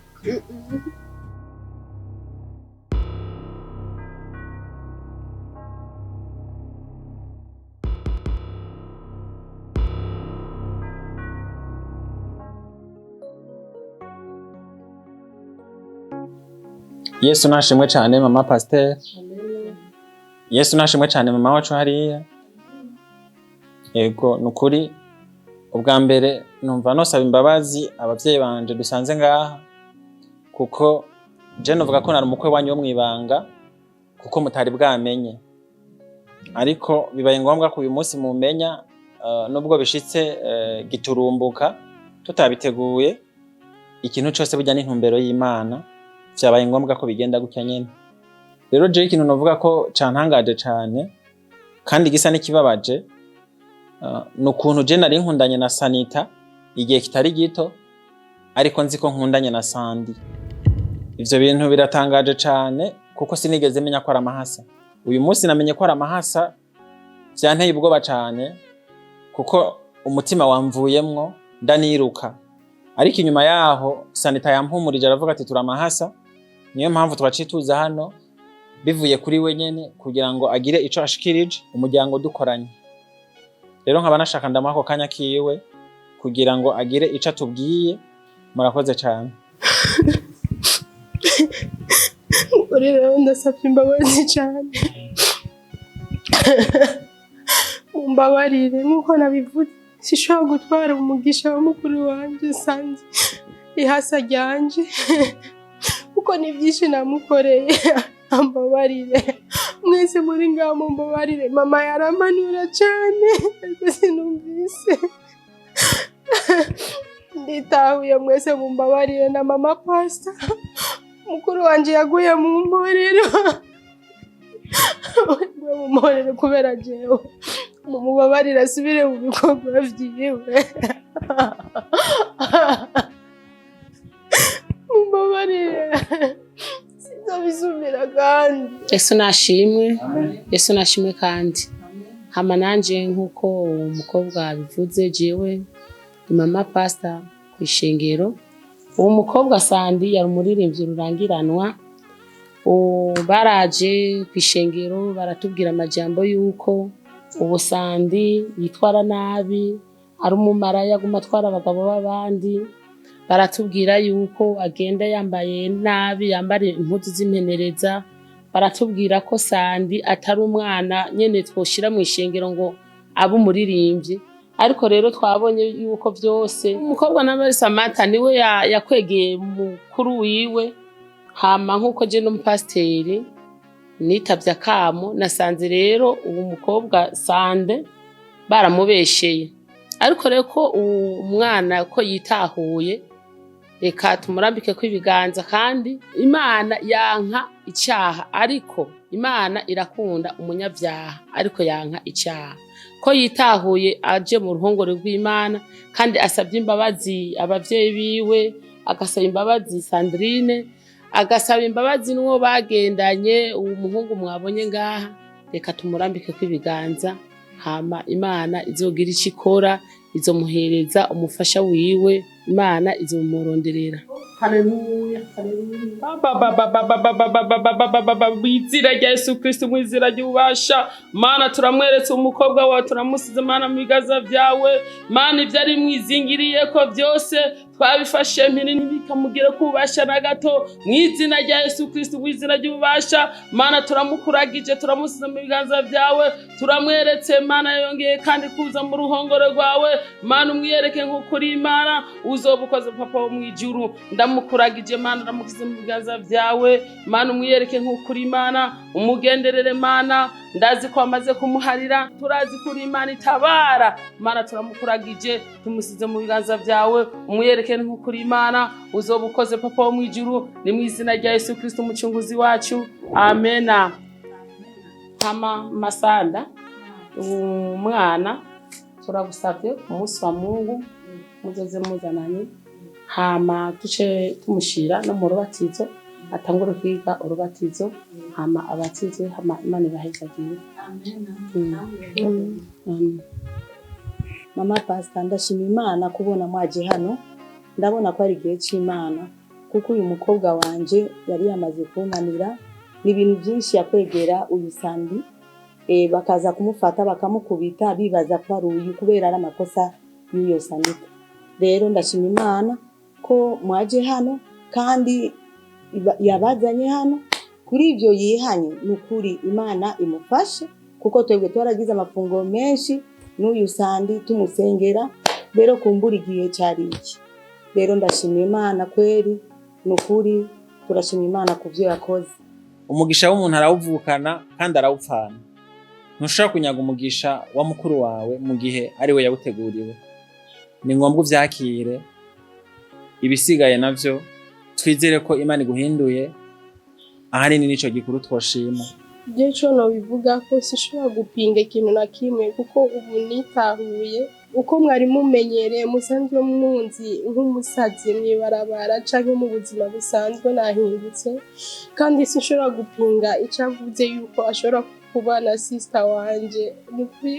Yesu nashimwe cyane mama pasteur. Yesu nashimwe cyane mama wacu hariya. Ego nukuri ubwa mbere numva nosaba imbabazi abavyeyi banje dusanze ngaha kuko je novuga ko nari umukwe wanyu wo mwibanga kuko mutari bwamenye. Ariko bibaye ngombwa ko uyu munsi mumenya, nubwo bishitse giturumbuka tutabiteguye. Ikintu cose burya n'intumbero y'Imana, vyabaye ngombwa ko bigenda gutya nyene. Rero jewe ikintu novuga ko cantangaje cane kandi gisa n'ikibabaje, ni ukuntu je nari nkundanye na Sanita igihe kitari gito, ariko nzi ko nkundanye na Sandi. Ivyo bintu biratangaje cane, kuko sinigeze menya ko ari amahasa. Uyu munsi namenye ko ari amahasa, vyanteye ubwoba cane, kuko umutima wamvuyemwo ndaniruka. Ariko inyuma yaho Sanita yampumurije, aravuga ati turi amahasa. Niyo mpamvu twaciye tuza hano bivuye kuri we nyene, kugira ngo agire ico ashikirije umuryango dukoranye. Rero nkaba nashaka ndamuha ako kanya kiwe kugira ngo agire ico atubwiye. Murakoze cane. Uri rero ndasabye imbabazi cyane, mumbabarire. Nk'uko nabivuze, sishobora gutwara umugisha wa mukuru wanjye Sanze ihasa ryanje, kuko ni byinshi namukoreye. Ambabarire mwese muri ngaho, mumbabarire. Mama yaramanura cyane, ariko sinumvise. Nditahuye, mwese mumbabarire. Na mama pastor, mukuru wanje yaguye mu mporero, yaguye mu mporero kubera jewe. Mumubabarire asubire mu bikorwa vyiwe, mumbabarire, sinzobisubira kandi. Yesu nashimwe, Yesu nashimwe. Kandi hama nanje nk'uko uwo mukobwa abivuze, jewe ni mama pastor kw'ishengero. Uwo mukobwa Sandi yari umuririmbyi rurangiranwa. Baraje kw'ishengero baratubwira amajambo y'uko ubu Sandi yitwara nabi, ari umumaraya, aguma atwara abagabo b'abandi. Baratubwira yuko agenda yambaye nabi, yambara impuzu z'impenereza. Baratubwira ko Sandi atari umwana nyene twoshira mu ishengero ngo abe umuririmbyi. Ariko rero twabonye yuko vyose umukobwa na Mary Samantha niwe yakwegeye mukuru wiwe. Hama nkuko je n'umupasiteri nitavye akamo, nasanze rero uwo mukobwa Sande baramubesheye. Ariko rero ko uwo mwana ko yitahuye, reka tumurambike ko ibiganza. Kandi Imana yanka icaha, ariko Imana irakunda umunyabyaha, ariko yanka icaha. Ko yitahuye aje mu ruhongore rw'Imana, kandi asabye imbabazi abavyeyi biwe, agasaba imbabazi Sandrine, agasaba imbabazi n'uwo bagendanye, uwo muhungu mwabonye ngaha, reka tumurambike ko ibiganza. Hama Imana izogira ico ikora, izomuhereza umufasha wiwe, Imana izomuronderera. Haleluya, haleluya. Mw'izina rya Yesu Kristo, mw'izina ry'ububasha, Mana turamweretse umukobwa wawe, turamusize Mana mu biganza vyawe. Mana ivyo ari mwizingiriyeko vyose twabifashe mpiri, ntibikamugire ko ububasha na gato. Mw'izina rya Yesu Kristo, mw'izina ry'ububasha, Mana turamukuragije, turamusize mu biganza vyawe, turamweretse Mana yongeye kandi kuza mu ruhongore rwawe. Mana umwiyereke nk'uko uri Imana, uzoba ukoze papa wo mw'ijuru. Ndamukuragije Mana, ndamukize mu biganza vyawe. Mana umwiyereke nk'uko uri Imana, umugenderere Mana, ndazi ko amaze kumuharira, turazi ko uri Imana itabara. Mana turamukuragije, tumusize mu biganza vyawe, umwiyereke nk'uko uri Imana, uzoba ukoze papa wo mw'ijuru. Ni mw'izina rya Yesu Kristo umucunguzi wacu, amena. Hama Masanda, umwana turagusavye ku munsi wa Mungu muzoze muzananye, hama tuce tumushira no mu rubatizo, atangure kwiga urubatizo, hama abatizwe, hama Imana ibahezagire. Amen. Mama pastor, ndashima Imana kubona mwaje hano. Ndabona ko ari igihe c'Imana, kuko uyu mukobwa wanje yari yamaze kunanira ni ibintu byinshi yakwegera uyu Sandi, bakaza kumufata bakamukubita bibaza ko ari uyu, kubera ari amakosa y'uyo Sanita. Rero ndashima Imana ko mwaje hano, kandi yabazanye hano kuri ivyo yihanye. Nukuri Imana imufashe, kuko twebwe twaragize amafunguro menshi n'uyu Sandi tumusengera. Rero kumbura igihe cyari iki. Rero ndashima Imana kweri, nukuri turashima Imana ku byo yakoze. Umugisha w'umuntu arawuvukana kandi arawupfana. Ntushobora kunyaga umugisha wa mukuru wawe mu gihe ari we yawuteguriwe. Ni ngombwa uvyakire, ibisigaye navyo twizere ko Imana iguhinduye. Ahanini nico gikuru twoshima. Je ico nobivuga ko sinshobora gupinga ikintu na kimwe, kuko ubu nitahuye uko mwari mumenyereye, musanzwe munzi nk'umusazi mw'ibarabara canke mu buzima busanzwe. Nahindutse kandi sinshobora gupinga ico avuze yuko ashobora kuba na sister wanje nukuri.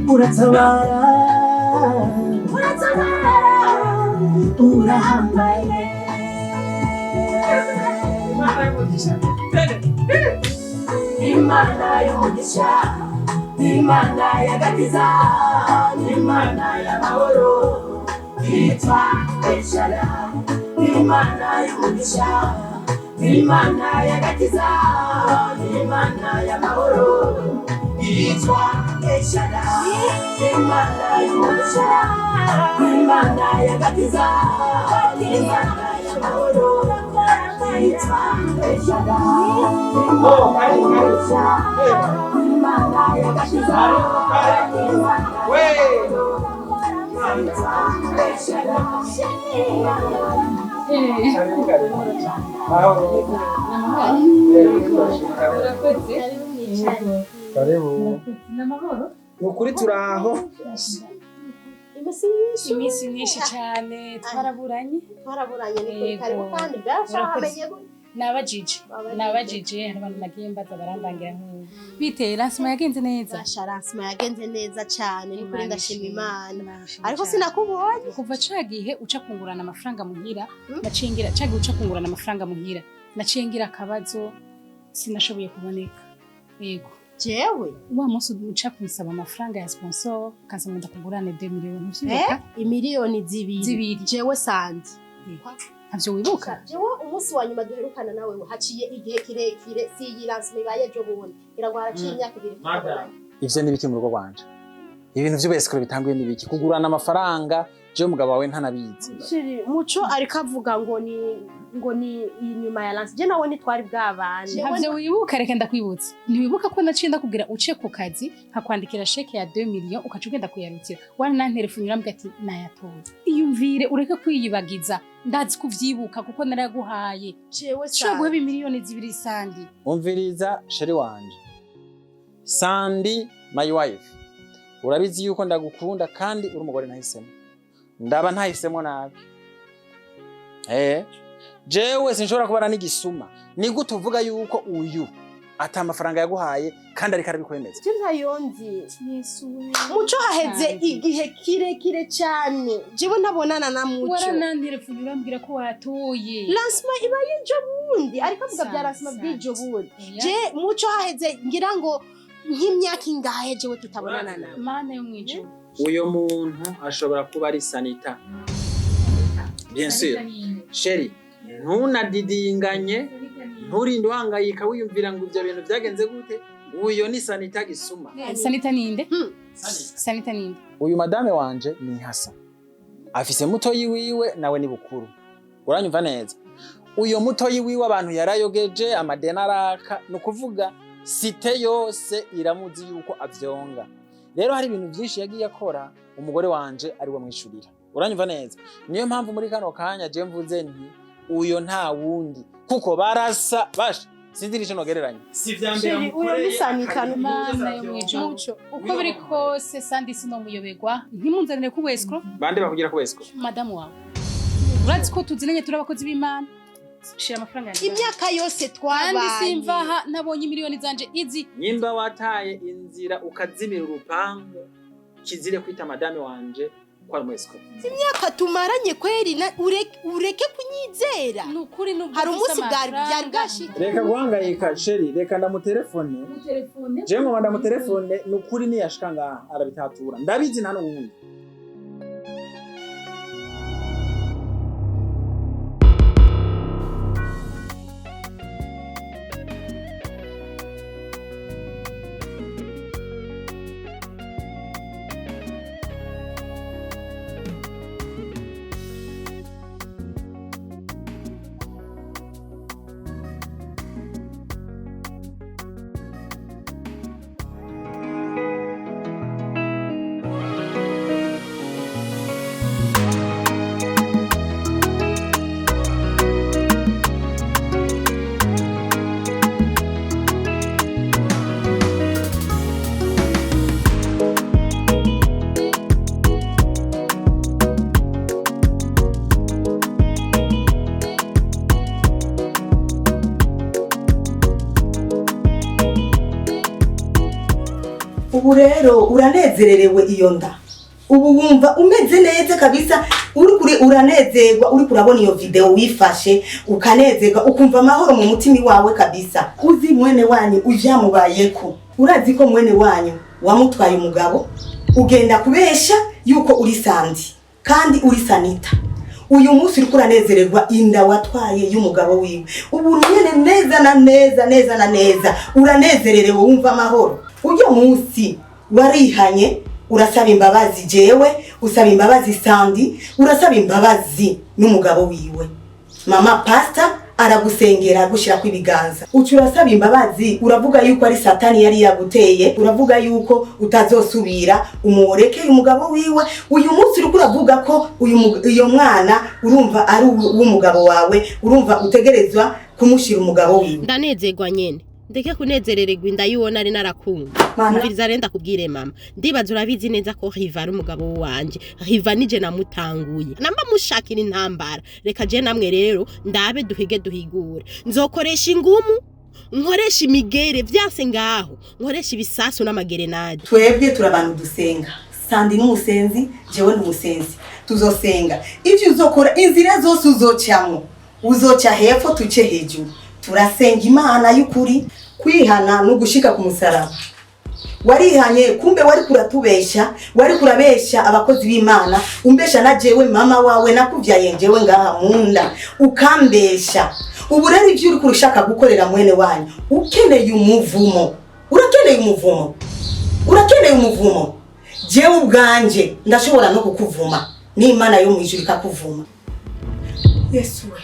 Uratabara, uratabara, urahambaye. Imana y'umugisha, Imana y'agakiza, Imana y'amahoro, yitwa Eshara. Imana y'umugisha, Imana y'agakiza, Imana y'amahoro, yitwa Eshara. Imana y'umugisha, Imana y'agakiza, Imana y'amahoro, yitwa Eshara. Imana y'umugisha, Imana y'agakiza, Imana y'amahoro, yitwa Eshara. Karibu. N'amahoro. Ukuri turaho. Iminsi myinshi cyane twaraburanye. Twaraburanye ni kuri karibu kandi bwashamenye gute? Nabajije hari abantu nagiye mbaza barandangira nk'ubu. Bite lancement yagenze neza? Basha, lancement yagenze neza cyane ni kuri, ndashima Imana. Ariko sinakubonye. Kuva ca gihe uca kungurana amafaranga muhira, naciye ca gihe uca kungurana amafaranga muhira, naciye ngira akabazo, sinashoboye kuboneka. Yego. Jewe wa munsi uca kunsaba amafaranga ya sponsor kaza ngo ndakugurane 2 miliyoni, uvyibuka? Imiliyoni zibiri. Jewe sandi. Ntavyo wibuka? Jewe umunsi wa nyuma duherukana nawe haciye igihe kirekire, si iyi lancement ibaye ejo bundi. Ngira ngo haraciye imyaka 2. Ivyo ni biki mu rugo rwanje? Ibintu vy'ubuyesikoro bitanguye ni biki? Kugurana amafaranga jewe umugabo wawe ntanabizi. Shiri, Muco ariko avuga ngo ni inyuma ya lancement. Je nawe ntitwari bwabane. Ntavyo wibuka, reka ndakwibutsa. Ntiwibuka ko naciye ndakubwira uce ku kazi nkakwandikira sheke ya 2 millions ukaca ugenda kuyarutira. Warananterefone urambwira ati nayatoye. Iyumvire ureke kwiyibagiza. Ndazi kuvyibuka kuko naraguhaye. Jewe sandi. Guheba imiliyoni 2 sandi. Umviriza sheri wanje. Sandi my wife. Urabizi yuko ndagukunda kandi uri umugore nahisemo. Ndaba ntahisemo nabi. Jewe sinshobora kubana n'igisuma. Ni gute uvuga yuko uyu ata amafaranga yaguhaye kandi ariko arabikwemeza? Je ntayonzi. Muco haheze igihe kirekire cyane. Jewe ntabonana na Muco. Warananterefone urambwira ko watoye. Lancement iba y'ejo bundi, ariko avuga bya lancement by'ejo bundi. Je Muco haheze ngira ngo nk'imyaka ingahe jewe tutabonana nawe. Mana yo mwijuru. Uyo muntu ashobora kuba ari Sanita. Bien sûr. Sheri, ntunadidinganye, nturinde uhangayika wiyumvira ngo ivyo bintu byagenze gute. Uyo ni Sanita Gisuma. Sanita ninde? Sanita ninde? Uyu madame wanje ni Hasa. Afise mutoyi wiwe nawe ni bukuru. Uranyumva neza? Uyo mutoyi wiwe abantu yarayogeje amadeni araka, ni ukuvuga site yose iramuzi yuko avyonga. Rero hari ibintu vyinshi yagiye akora umugore wanje ari we mwishurira. Uranyumva neza? Niyo mpamvu muri kano kanya je mvuze nti uyo nta wundi kuko barasa basha sinzi nico nogereranya. Si vya mbere Chéri, uyo ni Sanita. Mana yo mwijuru. Muco. Uko biri kose Sandi sinomuyoberwa, ntimunzanire ku escrow. Bande bakugira ku escrow? Madamu wawe. Urazi ko tuzinanye turi abakozi b'Imana. Shira amafaranga yanjye. Imyaka yose Kandi twabanye. simvaha nabonye miliyoni zanje izi. Nyimba wataye inzira ukazimira urupangu kizire kwita madame wanje ko ari umu escrow. Imyaka tumaranye kweri ureke kunyizera. Nukuri nubwo hari umunsi bwari amafaranga. Byari bwashike. Reka guhangayika chéri, reka ndamutelefone. Je ngoma ndamutelefone nukuri niyashika ngaha arabitatura. Ndabizi nta n'uwundi. Ubu rero uranezererewe iyo nda, ubu wumva umeze neza kabisa, uri kuri uranezerwa, uri kurabona iyo video wifashe ukanezerwa, ukumva amahoro mu mutima wawe kabisa. Uzi mwene wanyu ivyamubayeko, urazi ko mwene wanyu wamutwaye umugabo, ugenda kubesha yuko uri Sandi kandi uri Sanita. Uyu munsi uriko uranezererwa inda watwaye y'umugabo wiwe. Ubu nyene neza na neza neza na neza uranezererewe, wumva amahoro. Uyu munsi warihanye, urasaba imbabazi jewe, usaba imbabazi Sandi, urasaba imbabazi n'umugabo wiwe. Mama pastor aragusengera agushirako ibiganza, uca urasaba imbabazi, uravuga yuko ari satani yari yaguteye, uravuga yuko utazosubira, umurekeye umugabo wiwe. Uyu munsi uriko uravuga ko uyu mwana urumva ari uw'umugabo wawe, urumva utegerezwa kumushira umugabo wiwe. Ndanezerwa nyene, ndeke kunezerererwa inda y'uwo nari narakunda. Umviriza rero ndakubwire mama, ndibaza urabizi neza ko Riva ari umugabo wanje. Riva nije namutanguye, namba mushakira intambara. Reka je namwe rero ndabe duhige duhigure. Nzokoresha ingumu, nkoresha imigere vyanse ngaho, nkoresha ibisasu n'amagerenade. Twebwe turi abantu dusenga, Sandi n'umusenzi, jewe n'umusenzi, tuzosenga. Ivyo uzokora, inzira zose uzocamwo, uzoca hepfo tuce hejuru. Turasenga Imana y'ukuri. Kwihana no gushika ku musaraba. Warihanye, kumbe wari kuratubesha, wari kurabesha abakozi b'Imana, umbesha na jewe mama wawe nakuvyaye jewe ngaha munda, ukambesha. Ubu rero ivyo uri kurushaka gukorera mwene wanyu, ukeneye umuvumo, urakeneye umuvumo, urakeneye umuvumo. Jewe ubwanje ndashobora no kukuvuma, n'Imana yo mwijuru ikakuvuma. Yesu we.